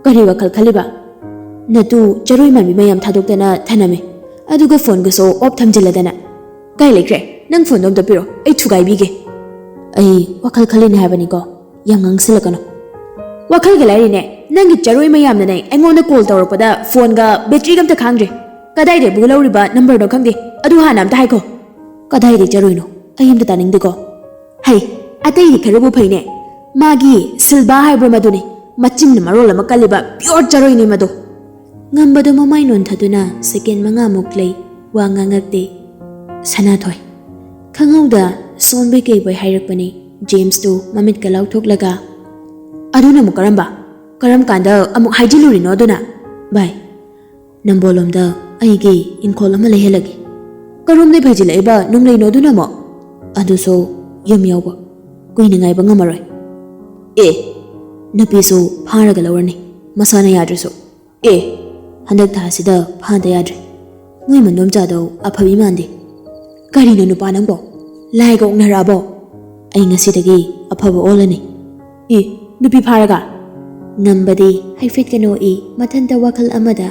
ꯀꯔꯤ ꯋꯥꯈꯜ ꯈꯜꯂꯤꯕ? ꯅꯇꯨ ꯆꯔꯣꯏ ꯃꯥꯟꯕꯤ ꯃꯌꯥꯝ ꯊꯥꯗꯣꯛꯇꯅ ꯊꯅꯝꯃꯦ, ꯑꯗꯨꯒ ꯐꯣꯟꯒꯁꯨ ꯑꯣꯐ ꯊꯝꯖꯤꯜꯂꯗꯅ꯫ ꯀꯥꯏ ꯂꯩꯈ꯭ꯔꯦ? ꯅꯪ ꯐꯣꯟꯗꯣ ꯑꯝꯇ ꯄꯤꯔꯣ, ꯑꯩ ꯊꯨꯒꯥꯏꯕꯤꯒꯦ"꯫ "ꯑꯩ ꯋꯥꯈꯜ ꯈꯜꯂꯤꯅꯦ ꯍꯥꯏꯕꯅꯤꯀꯣ, ꯌꯥꯝ ꯉꯥꯡꯁꯤꯜꯂꯛꯀꯅꯨ"꯫ "ꯋꯥꯈꯜꯒ ꯂꯥꯏꯔꯤꯅꯦ, ꯅꯪꯒꯤ ꯆꯔꯣꯏ ꯃꯌꯥꯝꯅꯅꯦ ꯑꯩꯉꯣꯟꯗ ꯀꯣꯜ ꯇꯧꯔꯛꯄꯗ ꯐꯣꯟꯒ ꯕꯦꯇ꯭ꯔꯤꯒ ꯑꯝꯇ ꯈꯥꯡꯗ꯭ꯔꯦ꯫ ꯀꯗꯥꯏꯗꯩꯕꯨ ꯂꯧꯔꯤꯕ ꯅꯝꯕꯔꯅꯣ ꯈꯪꯗꯦ, ꯑꯗꯨ ꯍꯥꯟꯅ ꯑꯝꯇ ꯍꯥꯏꯈꯣ"꯫ "ꯀꯗꯥꯏꯗꯩ ꯆꯔꯣꯏꯅꯣ? ꯑꯩ ꯑꯝꯇ ꯇꯥꯅꯤꯡꯗꯦꯀꯣ"꯫ "ꯍꯩ, ꯑꯇꯩꯗꯤ ꯈꯔꯕꯨ ꯐꯩꯅꯦ, ꯃꯥꯒꯤ ꯁꯤꯜꯚꯥ ꯍꯥꯏꯕ꯭ꯔꯥ ꯃꯗꯨꯅꯦ, ꯃꯆꯤꯟꯅ ꯃꯔꯣꯜ ꯑꯃ ꯀꯜꯂꯤꯕ, ꯄꯤꯌꯣꯔ ꯆꯔꯣꯏꯅꯦ ꯃꯗꯣ"꯫ ꯉꯝꯕꯗꯣ ꯃꯃꯥꯏ ꯅꯣꯟꯊꯗꯨꯅ ꯁꯦꯀꯦꯟ ꯃꯉꯥꯃꯨꯛ ꯂꯩ, ꯋꯥ ꯉꯥꯡꯉꯛꯇꯦ꯫ ꯁꯅꯥꯊꯣꯏ꯫ ꯈꯪꯍꯧꯗ ꯁꯣꯟꯕꯣꯏ ꯀꯩꯕꯣꯏ ꯍꯥꯏꯔꯛꯄꯅꯤ ꯖꯦꯝꯁꯇꯨ ꯃꯃꯤꯠꯀ ꯂꯥꯎꯊꯣꯛꯂꯒ꯫ "ꯑꯗꯨꯅ ꯑꯃꯨꯛ ꯀꯔꯝꯕ? ꯀꯔꯝ ꯀꯥꯟꯗ ꯑꯃꯨꯛ ꯍꯥꯏꯖꯤꯜꯂꯨꯔꯤꯅꯣ ꯑꯗꯨꯅ?" "ꯚꯥꯏ, ꯅꯝꯕꯣꯜꯂꯣꯝꯗ ꯑꯩꯒꯤ ꯏꯪꯈꯣꯜ ꯑꯃ ꯂꯩꯍꯜꯂꯒꯦ"꯫ "ꯀꯔꯣꯝꯗꯩ ꯐꯩꯖꯤꯜꯂꯛꯏꯕ ꯅꯨꯡꯂꯩꯅꯣ ꯑꯗꯨꯅ ꯑꯃꯨꯛ?" "ꯑꯗꯨꯁꯨ ꯌꯨꯝ ꯌꯧꯕ ꯀꯨꯏꯅ ꯉꯥꯏꯕ ꯉꯝꯃꯔꯣꯏ"꯫ "ꯑꯦ, ꯅꯨꯄꯤꯁꯨ ꯐꯥꯔꯒ ꯂꯧꯔꯅꯤ, ꯃꯁꯥꯅ ꯌꯥꯗ꯭ꯔꯁꯨ"꯫ "ꯑꯦ, ꯍꯟꯗꯛ ꯊꯥꯁꯤꯗ ꯐꯥꯗ ꯌꯥꯗ꯭ꯔꯦ꯫ ꯃꯣꯏ ꯃꯟꯗꯣꯝꯆꯥꯗꯣ ꯑꯐꯕꯤ ꯃꯥꯟꯗꯦ"꯫ "ꯀꯔꯤꯅꯣ ꯅꯨꯄꯥ ꯅꯪꯕꯣ? ꯂꯥꯏꯒ ꯑꯣꯛꯅꯔꯛꯑꯕꯣ?" "ꯑꯩ ꯉꯁꯤꯗꯒꯤ ꯑꯐꯕ ꯑꯣꯜꯂꯅꯤ"꯫ "ꯑꯦ, ꯅꯨꯄꯤ ꯐꯥꯔꯒ?" ꯉꯝꯕꯗꯤ ꯍꯥꯏꯐꯦꯠꯀ ꯅꯣꯛꯏ, ꯃꯊꯟꯇ ꯋꯥꯈꯜ ꯑꯃꯗ꯫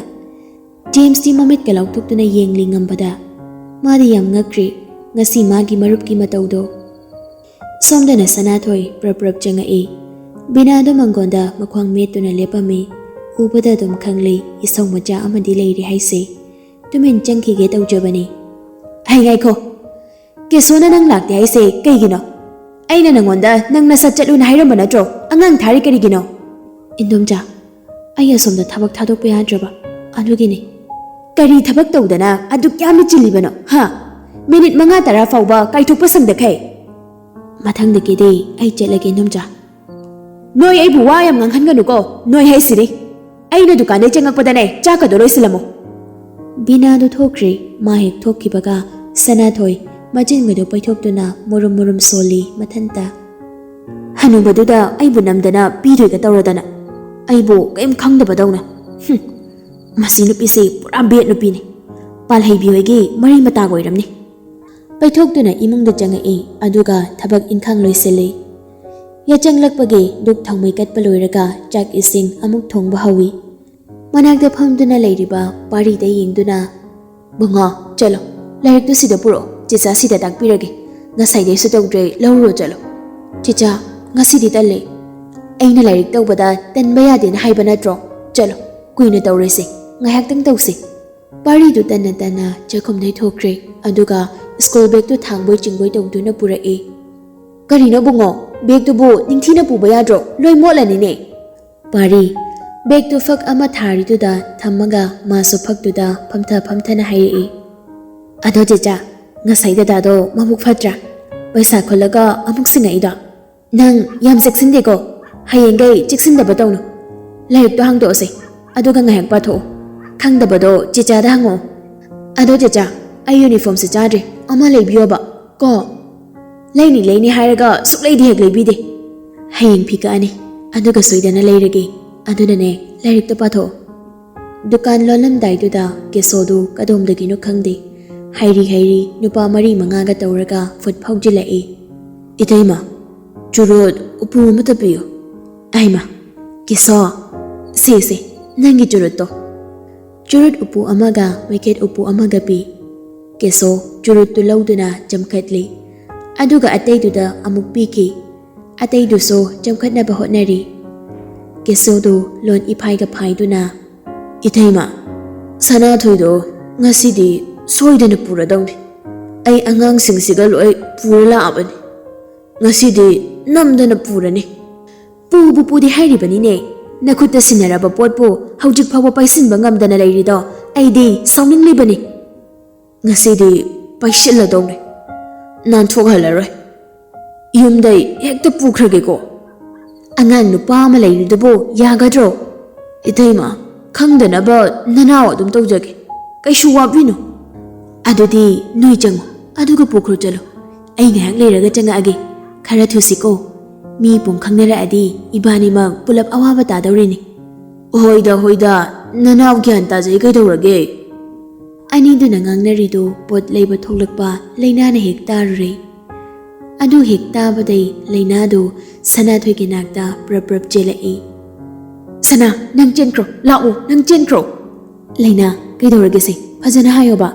ꯖꯦꯝꯁꯇꯤ ꯃꯃꯤꯠꯀ ꯂꯥꯎꯊꯣꯛꯇꯨꯅ ꯌꯦꯡꯂꯤ ꯉꯝꯕꯗ꯫ ꯃꯥꯗꯤ ꯌꯥꯝ ꯉꯛꯈ꯭ꯔꯦ ꯉꯁꯤ ꯃꯥꯒꯤ ꯃꯔꯨꯞꯀꯤ ꯃꯇꯧꯗꯣ꯫ ꯁꯣꯝꯗꯅ ꯁꯅꯥꯊꯣꯏ ꯄ꯭ꯔꯞ ꯄ꯭ꯔꯞ ꯆꯪꯉꯛꯏ꯫ ꯕꯤꯅꯥꯗꯣ ꯃꯪꯒꯣꯟꯗ ꯃꯈ꯭ꯋꯥꯡ ꯃꯦꯠꯇꯨꯅ ꯂꯦꯞꯄꯝꯃꯤ꯫ ꯎꯕꯗ ꯑꯗꯨꯝ ꯈꯪꯂꯦ, ꯏꯁꯧ ꯃꯆꯥ ꯑꯃꯗꯤ ꯂꯩꯔꯦ ꯍꯥꯏꯁꯦ꯫ ꯇꯨꯃꯤꯟ ꯆꯪꯈꯤꯒꯦ ꯇꯧꯖꯕꯅꯤ꯫ "ꯍꯩ, ꯉꯥꯏꯈꯣ꯫ ꯀꯦꯁꯣꯅ ꯅꯪ ꯂꯥꯛꯇꯦ ꯍꯥꯏꯁꯦ ꯀꯩꯒꯤꯅꯣ? ꯑꯩꯅ ꯅꯪꯉꯣꯟꯗ ꯅꯪ ꯅꯁꯥ ꯆꯠꯂꯨꯅ ꯍꯥꯏꯔꯝꯕ ꯅꯠꯇ꯭ꯔꯣ? ꯑꯉꯥꯡ ꯊꯥꯔꯤ ꯀꯔꯤꯒꯤꯅꯣ?" "ꯏꯟꯗꯣꯝꯆꯥ, ꯑꯩ ꯑꯁꯣꯝꯗ ꯊꯕꯛ ꯊꯥꯗꯣꯛꯄ ꯌꯥꯗ꯭ꯔꯕ, ꯑꯗꯨꯒꯤꯅꯤ"꯫ "ꯀꯔꯤ ꯊꯕꯛ ꯇꯧꯗꯅ ꯑꯗꯨꯛ ꯌꯥꯝꯅ ꯆꯤꯜꯂꯤꯕꯅꯣ, ꯍꯥ? ꯃꯤꯅꯤꯠ ꯃꯉꯥ ꯇꯔꯥ ꯐꯥꯎꯕ ꯀꯥꯏꯊꯣꯛꯄ ꯁꯪꯗꯈꯩ?" "ꯃꯊꯪꯗꯒꯤꯗꯤ ꯑꯩ ꯆꯠꯂꯒꯦ, ꯏꯟꯗꯣꯝꯆꯥ"꯫ "ꯅꯣꯏ ꯑꯩꯕꯨ ꯋꯥ ꯌꯥꯝ ꯉꯥꯡꯍꯟꯒꯅꯨꯀꯣ, ꯅꯣꯏ ꯍꯥꯏꯁꯤꯅꯤ꯫ ꯑꯩꯅ ꯗꯨꯀꯥꯟꯗꯩ ꯆꯪꯉꯛꯄꯗꯅꯦ, ꯆꯥꯛꯀꯗꯣ ꯂꯣꯏꯁꯤꯜꯂꯝꯃꯣ"꯫ ꯕꯤꯅꯥꯗꯨ ꯊꯣꯛꯈ꯭ꯔꯦ꯫ ꯃꯥ ꯍꯦꯛ ꯊꯣꯛꯈꯤꯕꯒ ꯁꯅꯥꯊꯣꯏ ꯃꯆꯤꯟꯒꯗꯨ ꯄꯩꯊꯣꯛꯇꯨꯅ ꯃꯨꯔꯨꯝ ꯃꯨꯔꯨꯝ ꯁꯣꯜꯂꯤ ꯃꯊꯟꯇ꯫ "ꯍꯅꯨꯕꯗꯨꯗ ꯑꯩꯕꯨ ꯅꯝꯗꯅ ꯄꯤꯗꯣꯏꯒ ꯇꯧꯔꯗꯅ, ꯑꯩꯕꯨ ꯀꯔꯤꯝ ꯈꯪꯗꯕꯗꯧꯅ꯫ ꯍꯨꯝ, ꯃꯁꯤ ꯅꯨꯄꯤꯁꯤ ꯄꯨꯔꯥ ꯕꯦꯠ ꯅꯨꯄꯤꯅꯤ꯫ ꯄꯥꯜꯍꯩꯕꯤ ꯍꯣꯏꯒꯤ ꯃꯔꯤ ꯃꯇꯥꯒ ꯑꯣꯏꯔꯝꯅꯤ"꯫ ꯄꯩꯊꯣꯛꯇꯨꯅ ꯏꯃꯨꯡꯗ ꯆꯪꯉꯛꯏ, ꯑꯗꯨꯒ ꯊꯕꯛ ꯏꯪꯈꯥꯡ ꯂꯣꯏꯁꯤꯜꯂꯤ꯫ ꯌꯥꯆꯪꯂꯛꯄꯒꯤ ꯙꯨꯛ ꯊꯥꯎꯃꯩ ꯀꯠꯄ ꯂꯣꯏꯔꯒ ꯆꯥꯛ ꯏꯁꯤꯡ ꯑꯃꯨꯛ ꯊꯣꯡꯕ ꯍꯧꯏ꯫ ꯃꯅꯥꯛꯇ ꯐꯝꯗꯨꯅ ꯂꯩꯔꯤꯕ ꯄꯥꯔꯤꯗ ꯌꯦꯡꯗꯨꯅ, "ꯕꯨꯡꯉꯣ, ꯆꯠꯂꯣ, ꯂꯥꯏꯔꯤꯛꯇꯨ ꯁꯤꯗ ꯄꯨꯔꯛꯑꯣ, ꯆꯤꯆꯥ ꯁꯤꯗ ꯇꯥꯛꯄꯤꯔꯒꯦ꯫ ꯉꯁꯥꯏꯗꯩꯁꯨ ꯇꯧꯗ꯭ꯔꯦ, ꯂꯧꯔꯨꯔꯣ ꯆꯠꯂꯣ"꯫ "ꯆꯤꯆꯥ, ꯉꯁꯤꯗꯤ ꯇꯜꯂꯦ"꯫ "ꯑꯩꯅ ꯂꯥꯏꯔꯤꯛ ꯇꯧꯕꯗ ꯇꯟꯕ ꯌꯥꯗꯦꯅ ꯍꯥꯏꯕ ꯅꯠꯇ꯭ꯔꯣ? ꯆꯠꯂꯣ, ꯀꯨꯏꯅ ꯇꯧꯔꯣꯏꯁꯦ, ꯉꯥꯏꯍꯥꯛꯇꯪ ꯇꯧꯁꯦ"꯫ ꯄꯥꯔꯤꯗꯨ ꯇꯟꯅ ꯇꯟꯅ ꯆꯥꯛꯈꯨꯝꯗꯩ ꯊꯣꯛꯈ꯭ꯔꯦ, ꯑꯗꯨꯒ ꯁ꯭ꯀꯨꯜ ꯕꯦꯒꯇꯨ ꯊꯥꯡꯕꯣꯏ ꯆꯤꯡꯕꯣꯏ ꯇꯧꯗꯨꯅ ꯄꯨꯔꯛꯏ꯫ "ꯀꯔꯤꯅꯣ ꯕꯨꯡꯉꯣ, ꯕꯦꯒꯇꯨꯕꯨ ꯅꯤꯡꯊꯤꯅ ꯄꯨꯕ ꯌꯥꯗ꯭ꯔꯣ? ꯂꯣꯏ ꯃꯣꯠꯂꯅꯤꯅꯦ"꯫ ꯄꯥꯔꯤ, ꯕꯦꯒꯇꯨ ꯐꯛ ꯑꯃ ꯊꯥꯔꯤꯗꯨꯗ ꯊꯝꯃꯒ ꯃꯥꯁꯨ ꯐꯛꯇꯨꯗ ꯐꯝꯊ ꯐꯝꯊꯅ ꯍꯥꯏꯔꯛꯏ꯫ "ꯑꯗꯣ ꯆꯦꯆꯥ, ꯉꯁꯥꯏ ꯗꯗꯥꯗꯣ ꯃꯕꯨꯛ ꯐꯠꯇ꯭ꯔꯥ? ꯄꯩꯁꯥ ꯈꯨꯜꯂꯒ ꯑꯃꯨꯛ ꯁꯤꯡꯉꯛꯏꯗꯣ? ꯅꯪ ꯌꯥꯝ ꯆꯦꯛꯁꯤꯟꯗꯦꯀꯣ꯫ ꯍꯌꯦꯡꯈꯩ ꯆꯦꯛꯁꯤꯟꯗꯕ ꯇꯧꯅꯨ꯫ ꯂꯥꯏꯔꯤꯛꯇꯣ ꯍꯥꯡꯗꯣꯛꯑꯁꯦ, ꯑꯗꯨꯒ ꯉꯥꯏꯍꯥꯛ ꯄꯥꯊꯣꯛꯑꯣ꯫ ꯈꯪꯗꯕꯗꯣ ꯆꯦꯆꯥꯗ ꯍꯪꯉꯛꯑꯣ꯫ ꯑꯗꯣ ꯆꯦꯆꯥ, ꯑꯩ ꯌꯨꯅꯤꯐꯣꯔꯝꯁꯦ ꯆꯥꯗ꯭ꯔꯤ, ꯑꯃ ꯂꯩꯕꯤꯌꯣꯕ ꯀꯣ"꯫ "ꯂꯩꯅꯤ ꯂꯩꯅꯤ ꯍꯥꯏꯔꯒ ꯁꯨꯛꯂꯩꯗꯤ ꯍꯦꯛ ꯂꯩꯕꯤꯗꯦ"꯫ "ꯍꯌꯦꯡ ꯐꯤ ꯀꯛꯑꯅꯤ, ꯑꯗꯨꯒ ꯁꯣꯏꯗꯅ ꯂꯩꯔꯒꯦ꯫ ꯑꯗꯨꯅꯅꯦ, ꯂꯥꯏꯔꯤꯛꯇꯣ ꯄꯥꯊꯣꯛꯑꯣ"꯫ ꯗꯨꯀꯥꯟ ꯂꯣꯜꯂꯝꯗꯥꯏꯗꯨꯗ ꯀꯦꯁꯣꯗꯨ ꯀꯗꯣꯝꯗꯒꯤꯅꯣ ꯈꯪꯗꯦ, ꯍꯥꯏꯔꯤ ꯍꯥꯏꯔꯤ ꯅꯨꯄꯥ ꯃꯔꯤ ꯃꯉꯥꯒ ꯇꯧꯔꯒ ꯐꯨꯠ ꯐꯥꯎꯖꯤꯜꯂꯛꯏ꯫ "ꯏꯇꯩꯃ, ꯆꯨꯔꯨꯠ ꯎꯄꯨ ꯑꯃꯇ ꯄꯤꯌꯨ꯫" "ꯑꯩꯃ, ꯀꯦꯁꯣ, ꯁꯤꯁꯦ ꯅꯪꯒꯤ ꯆꯨꯔꯨꯠꯇꯣ꯫" ꯆꯨꯔꯨꯠ ꯎꯄꯨ ꯑꯃꯒ ꯋꯦꯀꯦꯠ ꯎꯄꯨ ꯑꯃꯒ ꯄꯤ꯫ ꯀꯦꯁꯣ ꯆꯨꯔꯨꯠꯇꯨ ꯂꯧꯗꯨꯅ ꯆꯝꯈꯠꯂꯤ, ꯑꯗꯨꯒ ꯑꯇꯩꯗꯨꯗ ꯑꯃꯨꯛ ꯄꯤꯈꯤ꯫ ꯑꯇꯩꯗꯨꯁꯨ ꯆꯝꯈꯠꯅꯕ ꯍꯣꯠꯅꯔꯤ꯫ ꯀꯦꯁꯣꯗꯨ ꯂꯣꯟ ꯏꯐꯥꯏꯒ ꯐꯥꯏꯗꯨꯅ, "ꯏꯇꯩꯃ, ꯁꯅꯥꯊꯣꯏꯗꯣ ꯉꯁꯤꯗꯤ ꯁꯣꯏꯗꯅ ꯄꯨꯔꯗꯧꯅꯤ꯫ ꯑꯩ ꯑꯉꯥꯡꯁꯤꯡꯁꯤꯒ ꯂꯣꯏ ꯄꯨꯔ ꯂꯥꯛꯑꯕꯅꯤ꯫ ꯉꯁꯤꯗꯤ ꯅꯝꯗꯅ ꯄꯨꯔꯅꯤ꯫" "ꯄꯨꯕꯨ ꯄꯨꯗꯦ ꯍꯥꯏꯔꯤꯕꯅꯤꯅꯦ꯫ ꯅꯈꯨꯠꯇ ꯁꯤꯟꯅꯔꯕ ꯄꯣꯠꯄꯨ ꯍꯧꯖꯤꯛ ꯐꯥꯎꯕ ꯄꯥꯏꯁꯤꯟꯕ ꯉꯝꯗꯅ ꯂꯩꯔꯤꯗꯣ ꯑꯩꯗꯤ ꯁꯥꯎꯅꯤꯡꯂꯤꯕꯅꯤ꯫ ꯉꯁꯤꯗꯤ ꯄꯥꯏꯁꯤꯜꯂꯗꯧꯅꯤ꯫ ꯅꯥꯟꯊꯣꯛꯍꯜꯂꯔꯣꯏ꯫ ꯌꯨꯝꯗꯩ ꯍꯦꯛꯇ ꯄꯨꯈ꯭ꯔꯒꯦꯀꯣ꯫" "ꯑꯉꯥꯡ ꯅꯨꯄꯥ ꯑꯃ ꯂꯩꯔꯤꯗꯨꯕꯨ ꯌꯥꯒꯗ꯭ꯔꯣ?" "ꯏꯇꯩꯃ, ꯈꯪꯗꯅꯕ ꯅꯅꯥꯎ ꯑꯗꯨꯝ ꯇꯧꯖꯒꯦ꯫ ꯀꯩꯁꯨ ꯋꯥꯕꯤꯅꯨ꯫" "ꯑꯗꯨꯗꯤ ꯅꯣꯏ ꯆꯪꯉꯣ, ꯑꯗꯨꯒ ꯄꯨꯈ꯭ꯔꯣ ꯆꯠꯂꯣ꯫ ꯑꯩ ꯉꯥꯏꯍꯥꯛ ꯂꯩꯔꯒ ꯆꯪꯉꯛꯑꯒꯦ꯫ ꯈꯔ ꯊꯨꯁꯤꯀꯣ꯫ ꯃꯤ ꯄꯨꯡ ꯈꯪꯅꯔꯛꯑꯗꯤ ꯏꯕꯥꯅꯤꯃꯛ ꯄꯨꯂꯞ ꯑꯋꯥꯕ ꯇꯥꯗꯧꯔꯤꯅꯤ꯫" "ꯍꯣꯏꯗ, ꯍꯣꯏꯗ, ꯅꯅꯥꯎ ꯒ꯭ꯌꯥꯟ ꯇꯥꯖꯩ ꯀꯩꯗꯧꯔꯒꯦ?" ꯑꯅꯤꯗꯨꯅ ꯉꯥꯡꯅꯔꯤꯗꯨ ꯄꯣꯠ ꯂꯩꯕ ꯊꯣꯛꯂꯛꯄ ꯂꯩꯅꯥꯅ ꯍꯦꯛ ꯇꯥꯔꯨꯔꯦ꯫ ꯑꯗꯨ ꯍꯦꯛ ꯇꯥꯕꯗꯩ ꯂꯩꯅꯥꯗꯨ ꯁꯅꯥꯊꯣꯏꯒꯤ ꯅꯥꯛꯇ ꯄ꯭ꯔꯞ ꯄ꯭ꯔꯞ ꯆꯦꯜꯂꯛꯏ꯫ "ꯁꯅꯥ, ꯅꯪ ꯆꯦꯟꯈ꯭ꯔꯣ, ꯂꯥꯛꯑꯣ, ꯅꯪ ꯆꯦꯟꯈ꯭ꯔꯣ꯫" "ꯂꯩꯅꯥ, ꯀꯩꯗꯧꯔꯒꯦꯁꯦ? ꯐꯖꯅ ꯍꯥꯏꯌꯣꯕ꯫"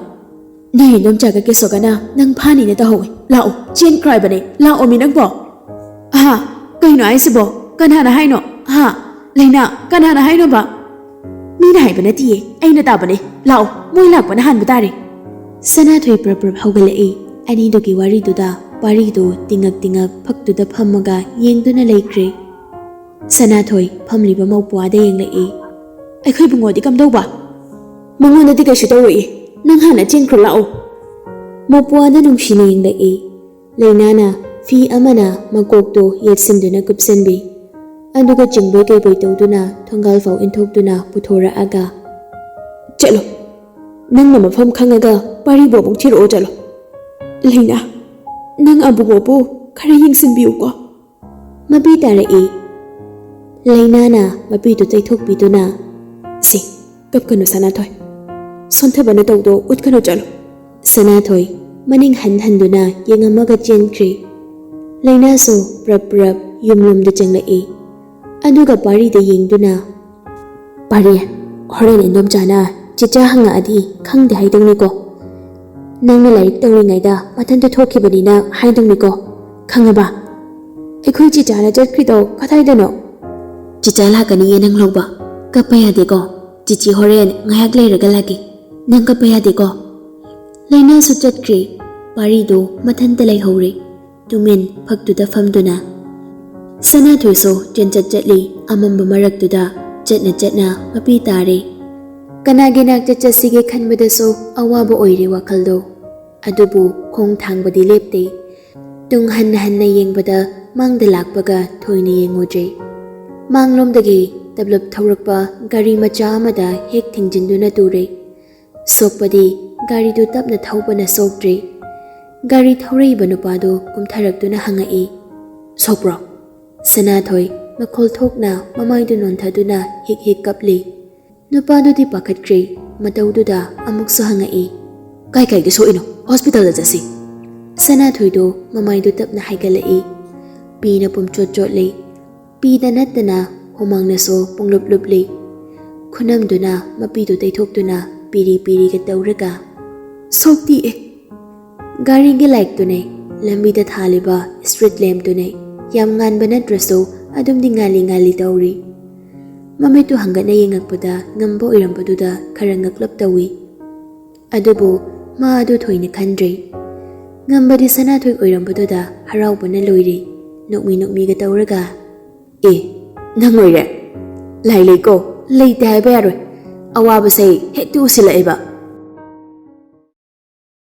"ꯅꯣꯏ ꯏꯗꯣꯝꯆꯥꯒ ꯀꯦꯁꯣꯒꯅ ꯅꯪ ꯐꯥꯅꯤꯅ ꯇꯧꯍꯧꯋꯦ꯫ ꯂꯥꯛꯑꯣ, ꯆꯦꯟꯈ꯭ꯔꯣ ꯍꯥꯏꯕꯅꯦ꯫ ꯂꯥꯛꯑꯣ ꯃꯤ ꯅꯪꯕꯣ꯫" "ꯑꯍꯥ, ꯀꯩꯅꯣ ꯍꯥꯏꯁꯤꯕꯣ? ꯀꯅꯥꯅ ꯍꯥꯏꯅꯣ? ꯑꯍꯥ, ꯂꯩꯅꯥ, ꯀꯅꯥꯅ ꯍꯥꯏꯅꯣꯕ?" "ꯃꯤꯅ ꯍꯥꯏꯕ ꯅꯠꯇꯤꯌꯦ, ꯑꯩꯅ ꯇꯥꯕꯅꯦ꯫ ꯂꯥꯛꯑꯣ, ꯃꯣꯏ ꯂꯥꯛꯄꯅ ꯍꯥꯟꯕ ꯇꯥꯔꯦ꯫" ꯁꯅꯥꯊꯣꯏ ꯄ꯭ꯔꯞ ꯄ꯭ꯔꯞ ꯍꯧꯒꯠꯂꯛꯏ꯫ ꯑꯅꯤꯗꯨꯒꯤ ꯋꯥꯔꯤꯗꯨꯗ ꯄꯥꯔꯤꯗꯨ ꯇꯤꯡꯉꯛ ꯇꯤꯡꯉꯛ ꯐꯛꯇꯨꯗ ꯐꯝꯃꯒ ꯌꯦꯡꯗꯨꯅ ꯂꯩꯈ꯭ꯔꯦ꯫ ꯁꯅꯥꯊꯣꯏ ꯐꯝꯂꯤꯕ ꯃꯧꯄ꯭ꯋꯥꯗ ꯌꯦꯡꯂꯛꯏ꯫ "ꯑꯩꯈꯣꯏ ꯕꯨꯡꯉꯣꯗꯤ ꯀꯝꯗꯧꯕ?" "ꯃꯉꯣꯟꯗꯗꯤ ꯀꯩꯁꯨ ꯇꯧꯔꯣꯏꯌꯦ, ꯅꯪ ꯍꯥꯟꯅ ꯆꯦꯟꯈ꯭ꯔꯣ ꯂꯥꯛꯑꯣ꯫" ꯃꯧꯄ꯭ꯋꯥꯗ ꯅꯨꯡꯁꯤꯅ ꯌꯦꯡꯂꯛꯏ꯫ ꯂꯩꯅꯥꯅ ꯐꯤ ꯑꯃꯅ ꯃꯀꯣꯛꯇꯨ ꯌꯦꯠꯁꯤꯟꯗꯨꯅ ꯀꯨꯞꯁꯤꯟꯕꯤ꯫ ꯑꯗꯨꯒ ꯆꯤꯡꯕꯣꯏ ꯀꯩꯕꯣꯏ ꯇꯧꯗꯨꯅ ꯊꯣꯡꯒꯥꯜ ꯐꯥꯎ ꯏꯟꯊꯣꯛꯇꯨꯅ ꯄꯨꯊꯣꯔꯛꯑꯒ, "ꯆꯠꯂꯣ, ꯅꯪꯅ ꯃꯐꯝ ꯈꯪꯉꯒ ꯄꯥꯔꯤꯕꯨ ꯑꯃꯨꯛ ꯊꯤꯔꯛꯑꯣ ꯆꯠꯂꯣ꯫ ꯂꯩꯅꯥ, ꯅꯪ ꯑꯕꯨꯡꯉꯣꯕꯨ ꯈꯔ ꯌꯦꯡꯁꯤꯟꯕꯤꯌꯨꯀꯣ꯫" ꯃꯄꯤ ꯇꯥꯔꯛꯏ꯫ ꯂꯩꯅꯥꯅ ꯃꯄꯤꯗꯨ ꯇꯩꯊꯣꯛꯄꯤꯗꯨꯅ, "ꯁꯤ, ꯀꯞꯀꯅꯨ ꯁꯅꯥꯊꯣꯏ꯫ ꯁꯣꯟꯊꯕ ꯅꯇꯧꯗꯣ ꯎꯠꯀꯅꯨ ꯆꯠꯂꯣ꯫" ꯁꯅꯥꯊꯣꯏ ꯃꯅꯤꯡ ꯍꯟ ꯍꯟꯗꯨꯅ ꯌꯦꯡꯉꯝꯃꯒ ꯆꯦꯟꯈ꯭ꯔꯤ꯫ ꯂꯩꯅꯥꯁꯨ ꯄ꯭ꯔꯞ ꯄ꯭ꯔꯞ ꯌꯨꯝꯂꯣꯝꯗ ꯆꯪꯂꯛꯏ꯫ ꯑꯗꯨꯒ ꯄꯥꯔꯤꯗ ꯌꯦꯡꯗꯨꯅ, "ꯄꯥꯔꯤ, ꯍꯣꯔꯦꯟ ꯏꯟꯗꯣꯝꯆꯥꯅ ꯆꯤꯆꯥ ꯍꯪꯉꯛꯑꯗꯤ ꯈꯪꯗꯦ ꯍꯥꯏꯗꯧꯅꯤꯀꯣ꯫ ꯅꯪꯅ ꯂꯥꯏꯔꯤꯛ ꯇꯧꯔꯤꯉꯩꯗ ꯃꯊꯟꯇ ꯊꯣꯛꯈꯤꯕꯅꯤꯅ ꯍꯥꯏꯗꯧꯅꯤꯀꯣ꯫ ꯈꯪꯉꯕ? ꯑꯩꯈꯣꯏ ꯆꯤꯆꯥꯅ ꯆꯠꯈ꯭ꯔꯤꯗꯣ ꯀꯗꯥꯏꯗꯅꯣ?" "ꯆꯤꯆꯥ ꯂꯥꯛꯀꯅꯤꯌꯦ ꯅꯪ ꯂꯧꯕ꯫ ꯀꯞꯄ ꯌꯥꯗꯦꯀꯣ꯫ ꯆꯤꯆꯤ ꯍꯣꯔꯦꯟ ꯉꯥꯏꯍꯥꯛ ꯂꯩꯔꯒ ꯂꯥꯛꯀꯦ꯫ ꯅꯪ ꯀꯞꯄ ꯌꯥꯗꯦꯀꯣ?" ꯂꯩꯅꯥꯁꯨ ꯆꯠꯈ꯭ꯔꯦ꯫ ꯄꯥꯔꯤꯗꯣ ꯃꯊꯟꯇ ꯂꯩꯍꯧꯔꯦ꯫ ꯇꯨꯃꯤꯟ ꯐꯛꯇꯨꯗ ꯐꯝꯗꯨꯅ꯫ ꯁꯅꯥꯊꯣꯏꯁꯨ ꯆꯦꯟꯆꯠ ꯆꯠꯂꯤ꯫ ꯑꯃꯝꯕ ꯃꯔꯛꯇꯨꯗ ꯆꯠꯅ ꯆꯠꯅ ꯃꯄꯤ ꯇꯥꯔꯦ꯫ ꯀꯅꯥꯒꯤ ꯅꯥꯛꯇ ꯆꯠꯁꯤꯒꯦ ꯈꯟꯕꯗꯁꯨ ꯑꯋꯥꯕ ꯑꯣꯏꯔꯦ ꯋꯥꯈꯜꯗꯣ꯫ ꯑꯗꯨꯕꯨ ꯈꯣꯡ ꯊꯥꯡꯕꯗꯤ ꯂꯦꯞꯇꯦ꯫ ꯇꯨꯡ ꯍꯟꯅ ꯍꯟꯅ ꯌꯦꯡꯕꯗ ꯃꯥꯡꯗ ꯂꯥꯛꯄꯒ ꯊꯣꯏꯅ ꯌꯦꯡꯉꯨꯗ꯭ꯔꯦ꯫ ꯃꯥꯡꯂꯣꯝꯗꯒꯤ ꯇꯞꯂꯞ ꯊꯧꯔꯛꯄ ꯒꯥꯔꯤ ꯃꯆꯥ ꯑꯃꯗ ꯍꯦꯛ ꯊꯦꯡꯖꯤꯟꯗꯨꯅ ꯇꯨꯔꯦ꯫ ꯁꯣꯛꯄꯗꯤ ꯒꯥꯔꯤꯗꯨ ꯇꯞꯅ ꯊꯧꯕꯅ ꯁꯣꯛꯇ꯭ꯔꯦ꯫ ꯒꯥꯔꯤ ꯊꯧꯔꯛꯏꯕ ꯅꯨꯄꯥꯗꯨ ꯀꯨꯝꯊꯔꯛꯇꯨꯅ ꯍꯪꯉꯛꯏ, "ꯁꯣꯛꯄ꯭ꯔꯣ?" ꯁꯅꯥꯊꯣꯏ ꯃꯈꯣꯜ ꯊꯣꯛꯅ ꯃꯃꯥꯏꯗꯨ ꯅꯣꯟꯊꯗꯨꯅ ꯍꯤꯛ ꯍꯤꯛ ꯀꯞꯂꯤ꯫ ꯅꯨꯄꯥꯗꯨꯗꯤ ꯄꯥꯈꯠꯈ꯭ꯔꯦ꯫ ꯃꯇꯧꯗꯨꯗ ꯑꯃꯨꯛꯁꯨ ꯍꯪꯉꯛꯏ, "ꯀꯥꯏ ꯀꯥꯏꯗ ꯁꯣꯛꯏꯅꯣ? ꯍꯣꯁꯄꯤꯇꯥꯜꯗ ꯆꯠꯁꯤ꯫" ꯁꯅꯥꯊꯣꯏꯗꯣ ꯃꯃꯥꯏꯗꯨ ꯇꯞꯅ ꯍꯥꯏꯒꯠꯂꯛꯏ꯫ ꯄꯤꯅ ꯄꯨꯝꯆꯣꯠ ꯆꯣꯠꯂꯤ꯫ ꯄꯤꯗ ꯅꯠꯇꯅ ꯍꯨꯃꯥꯡꯅꯁꯨ ꯄꯨꯡꯂꯨꯞ ꯂꯨꯞꯂꯤ꯫ ꯈꯨꯅꯝꯗꯨꯅ ꯃꯄꯤꯗꯨ ꯇꯩꯊꯣꯛꯇꯨꯅ ꯄꯤꯔꯤ ꯄꯤꯔꯤꯒ ꯇꯧꯔꯒ, "ꯁꯣꯛꯇꯤꯑꯦ꯫ ꯒꯥꯔꯤꯒꯤ ꯂꯥꯏꯠꯇꯨꯅꯦ, ꯂꯝꯕꯤꯗ ꯊꯥꯜꯂꯤꯕ ꯁ꯭ꯇ꯭ꯔꯤꯠ ꯂꯦꯝꯞꯇꯨꯅꯦ꯫ ꯌꯥꯝ ꯉꯥꯟꯕ ꯅꯠꯇ꯭ꯔꯁꯨ ꯑꯗꯨꯝꯗꯤ ꯉꯥꯜꯂꯤ ꯉꯥꯜꯂꯤ ꯇꯧꯔꯤ꯫" ꯃꯃꯤꯠꯇꯨ ꯍꯪꯒꯠꯅ ꯌꯦꯡꯉꯛꯄꯗ ꯉꯝꯕ ꯑꯣꯏꯔꯝꯕꯗꯨꯗ ꯈꯔ ꯉꯛꯂꯞ ꯇꯧꯏ꯫ ꯑꯗꯨꯕꯨ ꯃꯥ ꯑꯗꯨ ꯊꯣꯏꯅ ꯈꯟꯗ꯭ꯔꯦ꯫ ꯉꯝꯕꯗꯤ ꯁꯅꯥꯊꯣꯏ ꯑꯣꯏꯔꯝꯕꯗꯨꯗ ꯍꯔꯥꯎꯕꯅ ꯂꯣꯏꯔꯦ꯫ ꯅꯣꯛꯃꯤ ꯅꯣꯛꯃꯤꯒ ꯇꯧꯔꯒ, "ꯑꯦ, ꯅꯪ ꯑꯣꯏꯔꯦ? ꯂꯥꯏ ꯂꯩꯀꯣ, ꯂꯩꯇꯦ ꯍꯥꯏꯕ ꯌꯥꯔꯣꯏ꯫ ꯑꯋꯥꯕꯁꯦ ꯍꯦꯛꯇ ꯎꯁꯤꯜꯂꯛꯑꯦꯕ꯫